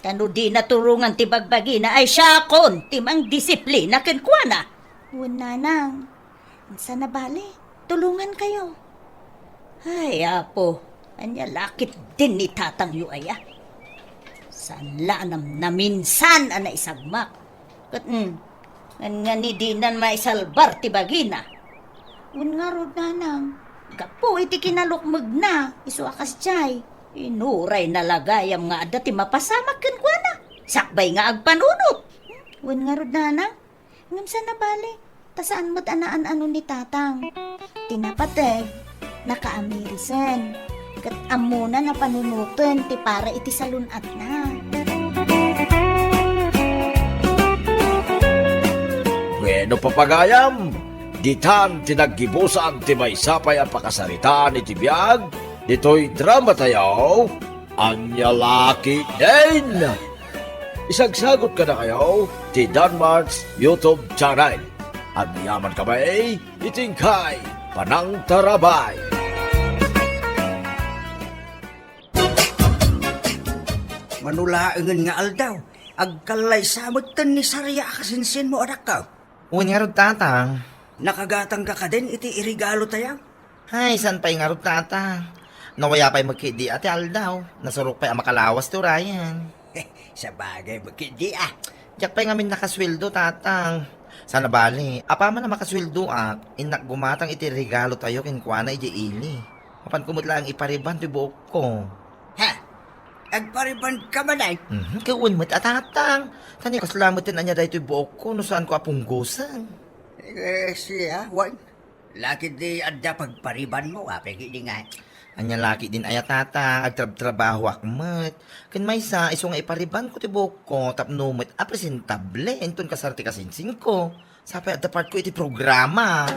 Ta no dina turongan ti bagbagina, ay siakon ti mangdisiplina kenkuana. Wen, nanang, saan a bale, tulongankayo. Ay, Apo, ania la ketdin ni tatangyo aya? Saan la a namnaminsan a naisagmak? Ket, mm, nganngan, dinan maisalbar ti bagina. Wen ngarud, nanang, gapu iti kinalukmegna, isu a kasdiay, inurayna la gayam nga adda ti mapasamak kenkuana, sakbay nga agpanunot. Wen ngarud, nanang, ngem saan a bale, ta saan met a naan-ano ni tatang. Ti napateg, nakaamirisan. Ket ammona a panunoten ti para iti salun-atna. Wenno, papagayam, ditan ti naggibusan ti maysa pay a pakasaritaan iti biag ditoy dramatayo, Ania la ketdin? Isagsagot kadakayo ti Danmart's YouTube channel. Agyamankami iti inkay panangtarabay. Mano laengen nga aldaw, agkallaysa metten ni Saria a kasinsinmo, anakko. Wen ngarud, tatang. Nakagatangka kadin iti iregalotayo? Ay, saan pay ngarud, tatang. Nawaya pay met ketdi a ti aldaw. Nasurok pay a makalawas ti urayen. Sabagay met ketdi a. Diak pay ngamin nakasueldo, tatang. Saan a bale, apaman a makasueldoak, innak gumatang iti regalotayo kenkuana idiay ili. Mapanko met laeng ipariban ti buokko. Ha? Agparibanka manen? Mhm, ket wen met a, tatang. Tani kasla met ti ania daytoy buokko no saanko a punggosen? Eh, siya, wen. La ketdi adda pagparibanmo, apay ketdi nga. Ania la ketdin aya, tatang, agtrabtrabahoak met. Ken maysa, isu nga iparibanko ti buokko tapno met a presentable inton kasar ti kasinsinko. Sapay adda partko iti programa.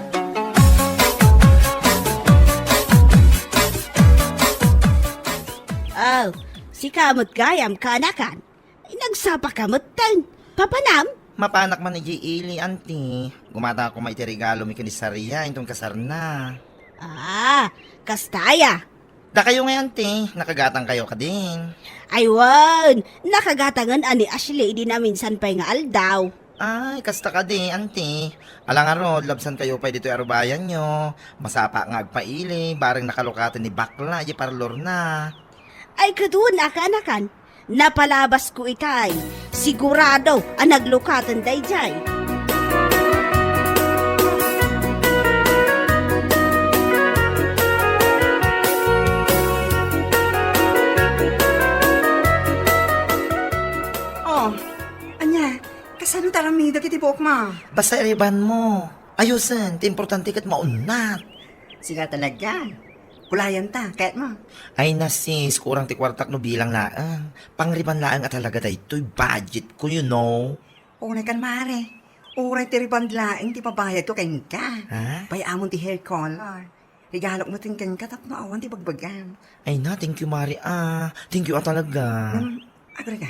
Oh, sika met gayam, kaanakan. Nagsapaka metten. Papanam? Mapanak man idiay ili, anti. Gumatangak koma iti regalomi ken ni Saria inton kasarna. Ah, kasta aya. Dakayo ngay, anti, nakagatangkayo kadin? Ay wen, nakagatangen a ni Ashley idi naminsan pay nga aldaw. Ay, kasta kadi, anti. Ala ngarud, labsankayo pay ditoy arubayanyo. Masapa nga agpaili, bareng nakalukaten ni bakla idiay parlorna. Ay, ket wen a, kaanakan, napalabasko itay. Sigurado a naglukaten daydiay. Oh, ania, kasano ti aramidek iti buokmo? Basta iribanmo. Ayusen, ti importante ket maunnat. Sika talaga. Kulayanta, kayatmo? Ay na, sis, kurang ti kuartak no bilang laeng. Pangriban laeng a talaga daytoy budgetko, you know. Uray kan, mare. Uray ti rebond laeng ti pabayadko kenka. Ha? Pay-amon ti hair color. Regalok metten kenka tapno awan ti bagbagam. Ay na, thank you, mare, ah. Thank you, ah, talaga. Hmm, agora ka.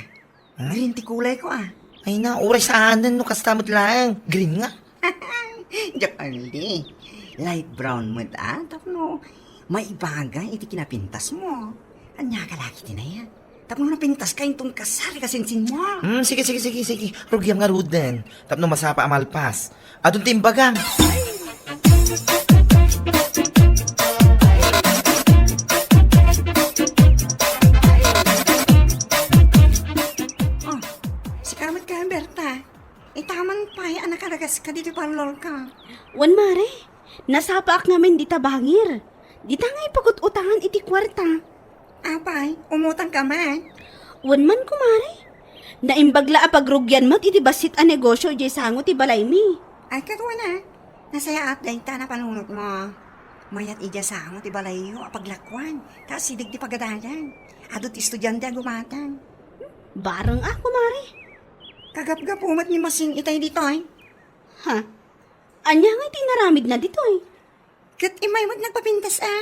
Ha? Green ti kulayko, ah. Ay na, uray saanen no kasta met laeng. Green nga. Diak, Arlie. Light brown met, ah, tapno maibagay iti kinapintasmo. Ania ka lagi ti naya? Tapno napintaska inton kasar ti kasinsinmo. Hmm, sige, sige, sige, sige. Rugiam ngaruden. Tapno masapa a malpas. Adun ti imbagam. Oh, sika met kaya, Berta. Itaman pay a nakaragaska ditoy parlorko. Wen, mare, nasapaak ngamin dita bangir. Dita nga ipagut-utangan iti kuarta. Apay, umutangka man? Wen man, kumare. Naimbag la a pagrugian met iti bassit a negosio idiay sango ti balaymi. Ay, ket wen a. Nasayaat dayta a panunotmo. Mayat idiay sango ti balayyo a paglakuan, ta asideg ti pagadalan. Adu ti estudiante a gumatang. Bareng a, kumare. Kagapgapu met ni Masing itay ditoy. Ha? Ania ngay ti inaramidna ditoy? Ket immay met nagpapintas a.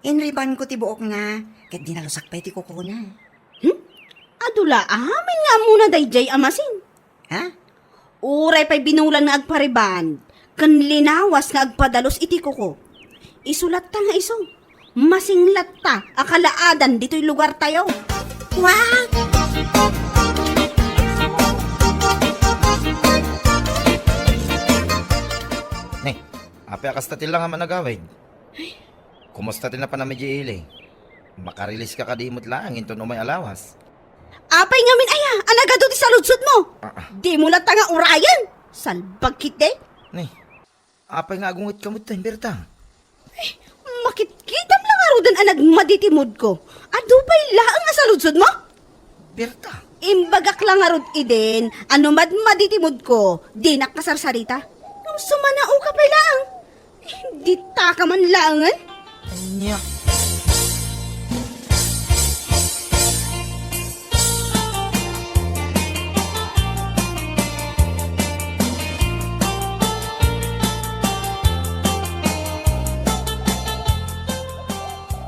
Inribanko ti buokna, ket dinalusak pay ti kukuna. Hmm? Adu la amin nga ammona daydiay a Masing. Ha? Uray pay binulan nga agpariband, ken linawas nga agpadalus iti kuko. Isu latta nga isu, masing latta a kalaadan ditoy lugartayo. What? Ne, apay a kasta ti langam a nagawid? Kumusta ti napanam idiay ili? Makarelease ka kadi met laeng inton umay a lawas? Apay ngamin aya a nagadu ti saludsodmo? Ah, ah. Dimo latta nga urayen? Salbag ketdi. Ne, apay nga agungetka met, Berta? Eh, makitkitam la ngaruden a nagmadi ti moodko. Adu pay laeng a saludsodmo? Berta. Imbagak la ngarud idin a no madmadi ti moodko, dinak kasarsarita. Ngem sumanaoka pay laeng. Eh, ditaka man laengen. Ania?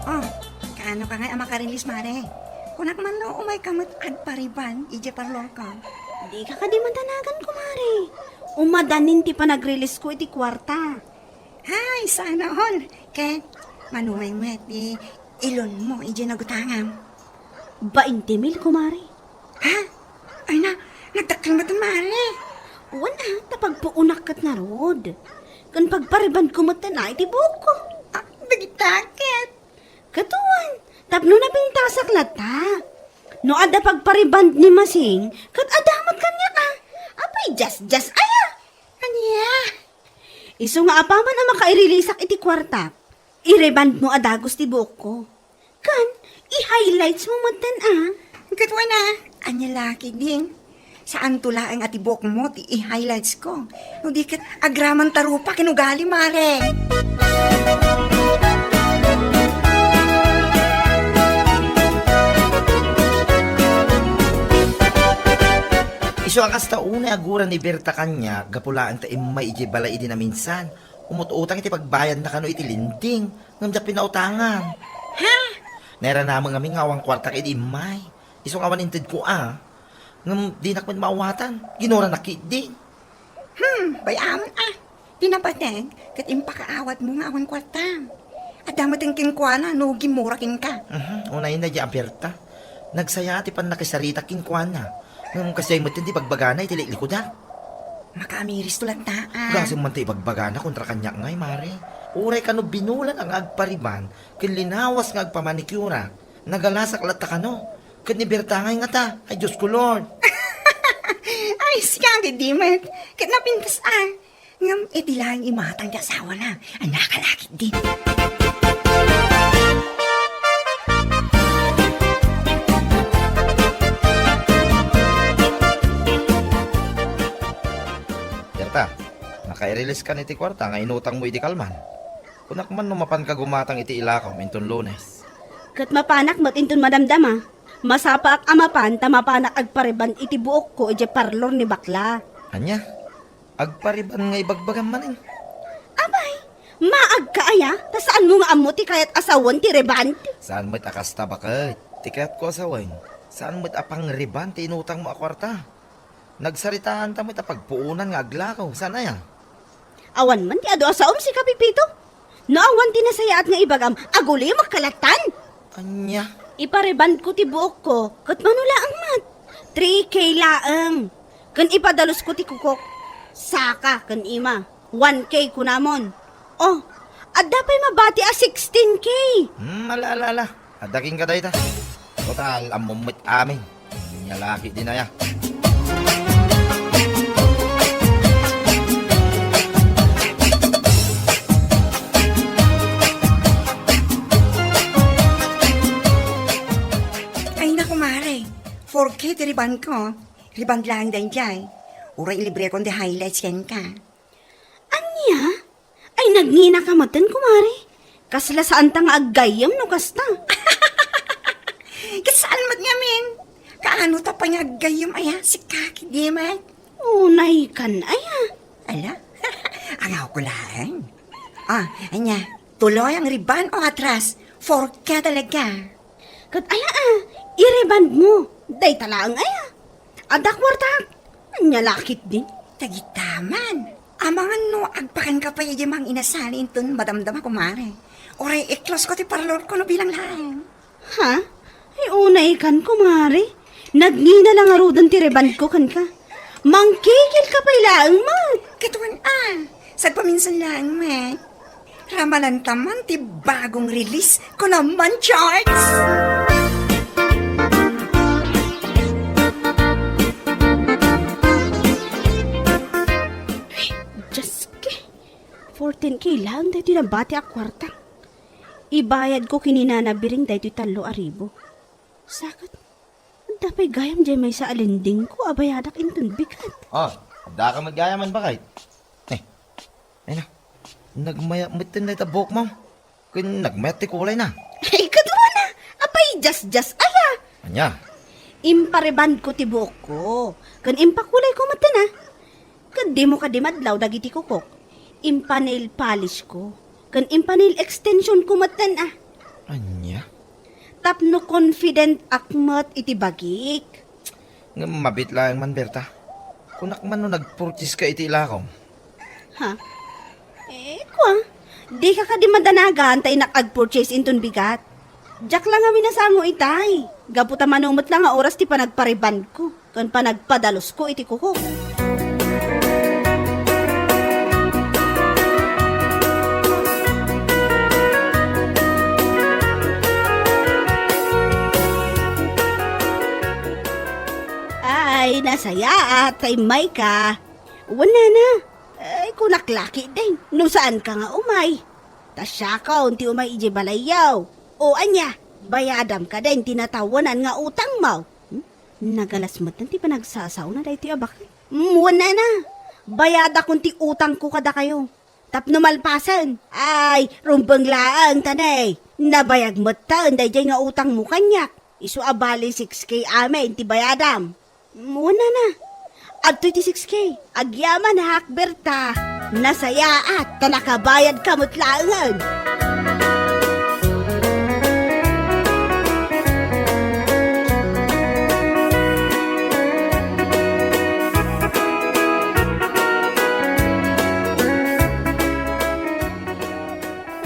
Oh, kaano ka ngay a makarelease, mare? Kunak man no, umay ka met agpariband idiay parlorko. Dika kadi madanagan, kumare. Umadanin ti panagrelease ko iti kuarta. Ay, sana all. Ket, mano met ti ilonmo idiay nagutangam? Bainte mil, kumare. Ha? Ay na, nagdakkel met, mare. Wen a, ta pagpuonak ket ngarud. Ken pagparibandko met a iti buokko. Ah, dagita ket. Ket wen, tapno napintasak latta. No adda pagpariband ni Masing, ket adda met kaniak a. Apay, just, just aya. Ania? Isu nga apaman a makaireleaseak iti kuartak, irebandmo a dagus ti buokko. Ken, i-highlightsmo metten a. Ket wen a, ania la ketdin? Saanto laeng a ti buokmo ti i-highlightsko. No di ket agramanta rupa ken ugali, mare. Isu a kasta unay aguran ni Berta kaniak gapu laeng ta immay idiay balay idi naminsan. Umut-utang iti pagbayadna kano iti lending, ngem diak pinautangan. Ha? Nairanamen ngamin nga awan kuartak idi immay. Isu nga awan intedko a. Ngem dinak met maawatan. Ginuranak ketdi. Hmm, bay-am a. Ti napateg, ket impakaawatmo nga awan kuartam. Adda met kenkuana no gimura kenka. Mhm, unay na di a Berta. Nagsaya ti pannakisarita kenkuana. Ngem kasdiay met ti bagbagana iti liklikudak. Makaamiristo latta a. Gasem man ti ibagbagana kontra kaniak ngay, mare. Uray kano binulan nga agpariban ken linawas nga agpamanikyura. Nagalasak latta kano. Ket ni Berta ngay ngata. Ay, Diosko, Lord. Ay, sika ketdi met. Ket napintas a. Ngem iti laeng imatang ti asawana, a nakalakit din. Berta, nakairelease kan iti kuarta nga inutangmo idi kalman. Kunak man no mapanka gumatang iti ilakaw inton Lunes. Ket mapanak met inton madamdama. Masapaak a mapan ta mapanak agpariban iti buokko idiay parlor ni bakla. Ania? Agpariban nga ibagbagam manen? Apay, maagka aya? Ta saanmo nga ammo ti kayat a sawen ti reband? Saan met a kasta baket? Ti kayatko a sawen, saan met a pangreband ti inutangmo a kuarta? Nagsaritaanta met a pagpuonan nga aglakaw, saan aya? Awan man ti adu a saom, sika Pepito. No awan ti nasayaat nga ibagam, agulimek ka lattan. Ania? Iparebandko ti buokko, ket mano laeng met? Three K laeng. Ken ipadalusko ti kukok. Saka ken ima. One K kunamon. Oh, adda pay mabati a sixteen K. Hmm, ala, ala, ala. Adda kenka dayta. Total, ammom met amin. Ania la ketdin aya? Ay, naku, mare. Four K ti rebandko. Reband laeng daydiay. Uray ilibrekon ti highlights kenka. Ania? Ay, nagngina ka metten, kumare. Kasla saanta nga aggayyem no kasta. Ket saan met ngamin? Kaano ta pay nga aggayyem aya? Sika ketdi met. Unay kan aya? Ala? Angawko laeng. Ah, ania? Tuloy ang reband o atras? Four K talaga. Ket aya a, i-rebandmo. Dayta laeng aya. Adda kuartak. Ania la ketdin? Dagita man. Amangan no agpakanka pay idiay manginasal inton madamdama, kumare. Uray i-close ko ti parlorko no bilang laeng. Ha? Ay, unaykan, kumare. Nagngina la ngaruden ti rebond ko kenka. Mangkikil ka pay laeng met. Kitaen a. Sagpaminsan laeng met. Ramananta man ti bagong release ko naman, Charles! Ay, Diyos ko! Fourteen K laeng daytoy nabati a kuarta. Ibayad ko ken ni Nana Biring daytoy tallo a ribu. Sakat, adda pay gayam diay maysa a lending ko a bayadak inton bigat. Ah, adda ka met gayam, Bakay? Eh, ay na, nagmayat metten dayta buok mo. Ken nagmayat ti kulay na. Ay, kaduana, apay, jas-jas aya? Ania? Impa-rebond ko ti buok ko, ken impakulay ko metten a. Ket dimo kadi madlaw dagiti kukok. Impa-nail polish ko, ken impa-nail extension ko metten a. Ania? Tapno confident ak met iti bagik. Ngem mabit laeng man, Berta. Kunak man no nagpurchase ka iti ilakom. Ha? Eh, kua, dika kadi madanagan ta innak agpurchase inton bigat? Diak la ngamin a sango itay. Gapu ta mano met la nga oras ti panagpa-rebond ko ken panagpadalus ko iti kuko. Ay, nasayaat, tay Micah. Wen, nana. Ay, kunak la ketdin, no saanka nga umay. Ta siakon ti umay idiay balayyo. O ania, bayadam kadin ti natawenan nga utangmo. Hmm? Nagalas metten ti panagsasaona daytoy a baket. Hmm, wen, nana. Bayadakon ti utangko kadakayo. Tapno malpasen, ay, rumbeng laeng ta ne, nabayag metten daydiay nga utangmo kaniak. Isu a bali six K amin ti bayadam. Wen, nana. Adtoy ti six K. Agyaman, Berta. Nasayaat ta nakabayadka met laengen.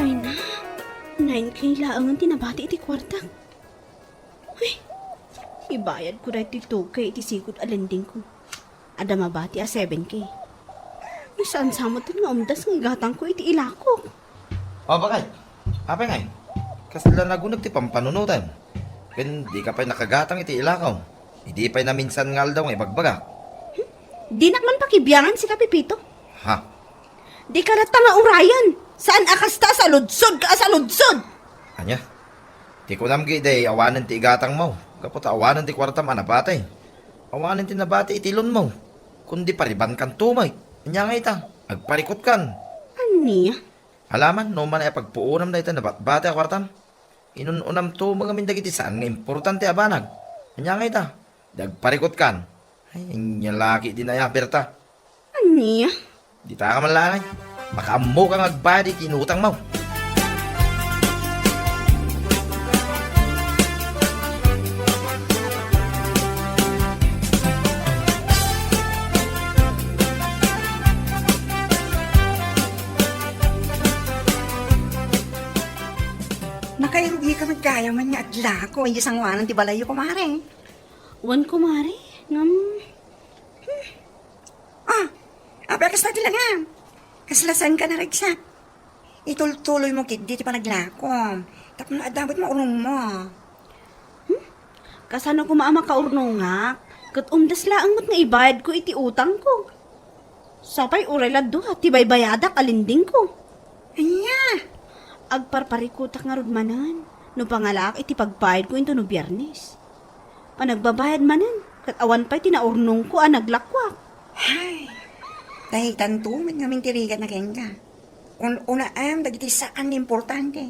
Ay na, nine K laengen ti nabati iti kuarta. Ay, ibayad ko daytoy two K iti sigud a lending ko. Adda mabati a seven K. Ay, saan sa met nga umdas nga igatang ko iti ilakok? O, bakit? Apay ngay? Kasla nagunag ti pampanunotem. Ken di ka pay nakagatang iti ilakaw. Idi pay naminsan nga aldaw nga ibagbagak. Dinak man pakibiangan sika, Pepito. Ha? Di ka latta nga urayen. Saan a kasta a saludsod ka a saludsod? Ania? Ti kunam gidi, awanen ti igatangmo. Gapu ta awanen ti kuartam a nabati. Awanen ti nabati iti loanmo. Kundi paribankanto met. Ania nga ita? Agparikutkan. Ania? Alaman, no man ay pagpuonam dayta nabatbati a kuartam. Inun-unamto met ngamin dagiti saan nga importante a banag. Ania nga ita? Di agparikutkan. Ay, ania la ketdin aya, Berta? Ania? Dita ka man laeng. Makaammoka nga agbayad iti inutangmo. Nakairugika met gayam nga aglako idiay sangoanan ti balayyo, kumare. Wen, kumare, ngem, hmm. Ah, apay a kasta ti langam? Kasla saanka naragsak? Itultuloymo ketdi ti panaglakom tapno adda met maurnongmo. Hmm? Kasano koma a makaurnongak? Ket umdas laeng met nga ibayad ko iti utang ko. Sapay uray la dua ti baybayadak a lending ko. Ania? Agparparikutak ngarud manen no pangalaak iti pagbayad ko intono Biernes. Panagbabayad manen, ket awan pay ti naurnong ko a naglakuak. Ay, daytanto met ngamin ti rigatna kenka. Un-unaem dagiti saan nga importante.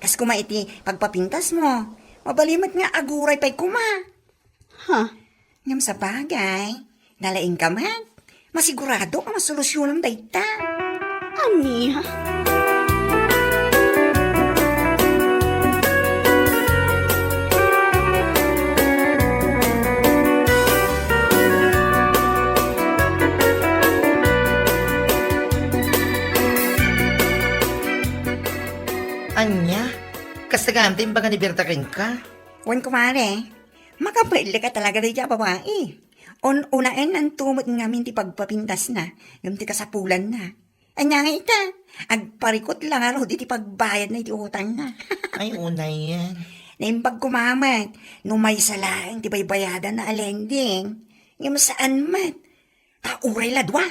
Kas koma iti pagpapintasmo, mabalin met nga aguray pay koma. Ha? Ngem sabagay, nalaingka met. Masigurado a masolusyonam dayta. Ania? Ania? Kasta gayam ti imbaga ni Berta kenka? Wen, kumare, makabaellek a talaga daydiay a babai. Un-unaennanto met ngamin ti pagpapintasna ngem ti kasapulanna. Ania ngay ita? Agparikut la ngarud iti pagbayadna iti utangna. Ay, unayen. Naimbag koma met no maysa laeng ti baybayadanna a lending. Ngem saan met. Ta uray la dua.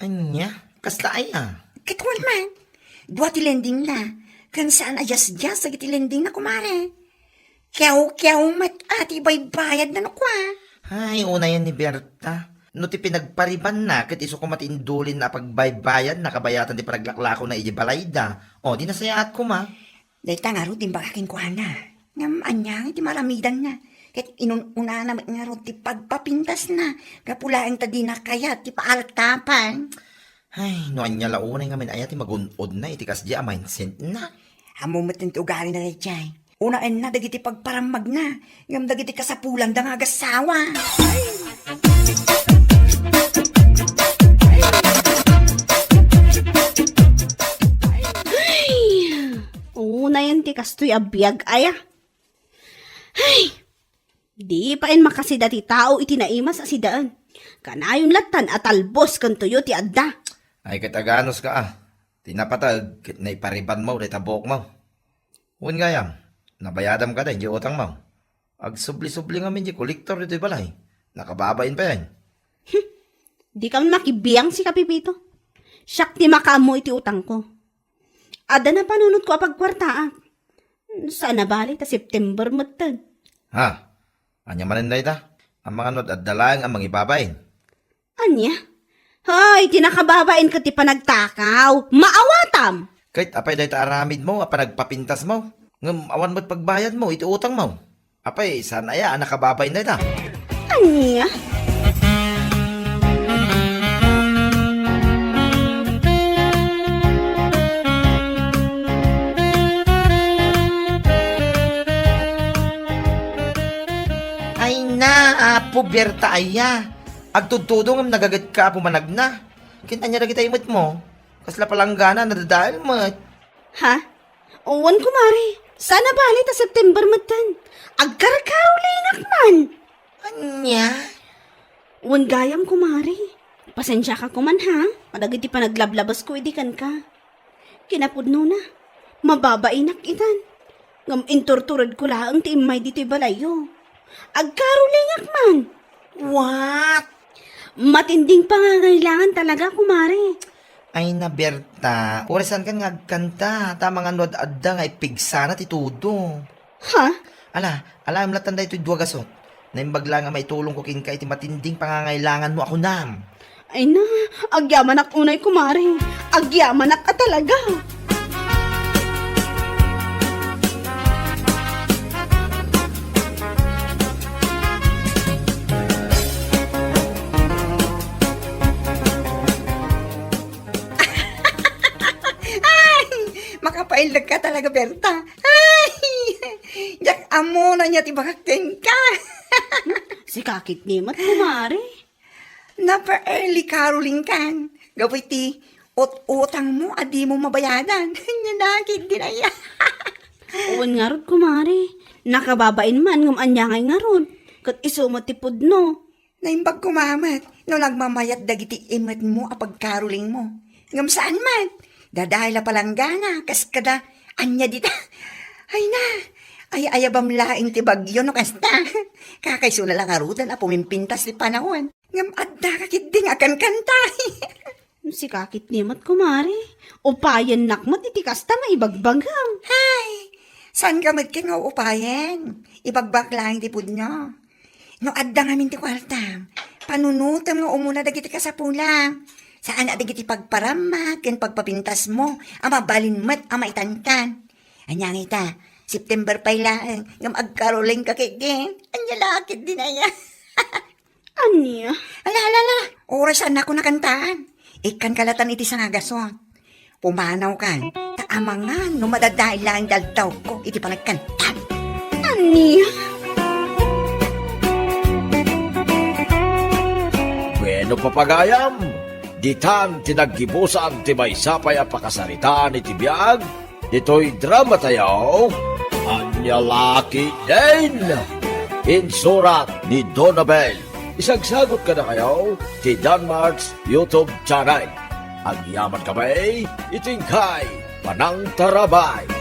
Ania? Kasta aya? Ket wen man, dua ti lendingna, ken saan a diasdias dagiti lendingna, kumare. Kiawkiaw met a ti ibaybayadna no kua. Ay, unayen ni Berta. No ti pinagparibanna ket isu koma ti indulinna a pagbaybayadna kabayatan ti panaglaklakona idiay balayda, o, di nasayaat koma. Dayta ngarud ti imbagak kenkuana. Ngem ania ngay ti maramidanna? Ket inun-unana met ngarud ti pagpapintasna gapu laeng ta dina kayat ti paaltapan. Ay, no ania la unay ngamin aya ti magun-odna iti kasdiay a mindsetna? Ammo met ti ugalina daydiay. Unaenna dagiti pagparammagna, ngem dagiti kasapulanda nga agassawa. Ay! Unayen ti kastoy a biag aya. Ay! Di payen makasida ti tao iti naimas a sidaen. Kanayon lattan a talbos ken tuyo ti adda. Ay, ket aganuska a. Ti napateg ket naiparibanmo dayta buokmo. Wen gayam, nabayadam kadi diay utangmo. Agsubli-subli ngamin diay kolektor ditoy balay. Nakababain payen. Dika makibiang, sika, Pepito. Siak ti makaammo iti utangko. Adda napanunotko a pagkuartaak. Saan a bale ta September metten. Ha? Ania manen dayta? Amangan no adda laeng a mangibabain. Ania? Hay, ti nakababain ket ti panagtakaw. Maawatam! Ket apay dayta aramidmo a panagpapintasmo? Ngem awan met pagbayadmo iti utangmo. Apay, saan aya a nakababain dayta? Ania? Ay na, Apo Berta aya. Agtudtudo ngem nagagetka a pumanagna. Ken ania dagiti imetmo? Kasla palanggana, nadadael met. Ha? Wen, kumare. Saan a bale ta September metten. Agkarkarulingak man. Ania? Wen gayam, kumare. Pasensiaka koman, ha, kadagiti panaglablabasko idi kenka. Kinapudnona, mababainak itan. Ngem inturturedko laeng ti immay ditoy balayyo. Agkarulingak man. What? Matinding pangangailangan talaga, kumare. Ay na, Berta, uray saankan nga agkanta, ta amangan no ad-adda nga ipigsana ti tudo. Ha? Ala, alaem lattan daytoy dua gasut. Naimbag laeng a maitulongko kenka iti matinding pangangailanganmo a kunam. Ay na, agyamanak unay, kumare. Agyamanak a talaga. Ay! Makapailek ka talaga, Berta. Ay! Diak ammo no ania ti ibagak kenka. Sika ketdi met, kumare. Napa-early caroling kan. Gapu iti ut-utangmo a dimo mabayadan. Ania la ketdin aya. Wen ngarud, kumare. Nakababain man ngem ania ngay ngarud. Ket isu met ti pudno. Naimbag koma met no nagmamayat dagiti imetmo a pagkarulingmo. Ngem saan met, dadael a palanggana kas kada ania dita. Ay na, ay-ayabam laeng ti bagyo no kasta. Kakaisuna la ngaruden a pumimpintas ti panawen. Ngem addaka ketdi nga agkankanta. Sika ketdi met, kumare. Upayennak met iti kasta maibagbagam. Hay, saanka met ket nga upayen. Ibagbagak laeng ti pudno. No adda ngamin ti kuartam, panunotem nga umuna dagiti kasapulam. Saan a dagiti pagparamma ken pagpapintasmo a mabalin met a maitantan. Ania nga ita, September pay laeng, ngem agkarulingka ketdi. Ania la ketdin aya. Ania? Ala, ala, ala. Uray saannakon a kantaan. Ikkanka latan iti sangagasut. Pumanawkan, ta amangan no madadael laeng ti aldaw ko iti panagkantam. Ania? Bueno, papagayam, ditan ti naggibusan ti maysa pay a pakasaritaan iti biag, ditoy drama tayo, Ania La Ketdin. Insurat ni Donabel. Isagsagot kadakayo ti Danmark's YouTube channel. Agyaman kami iti inkay panangtarabay.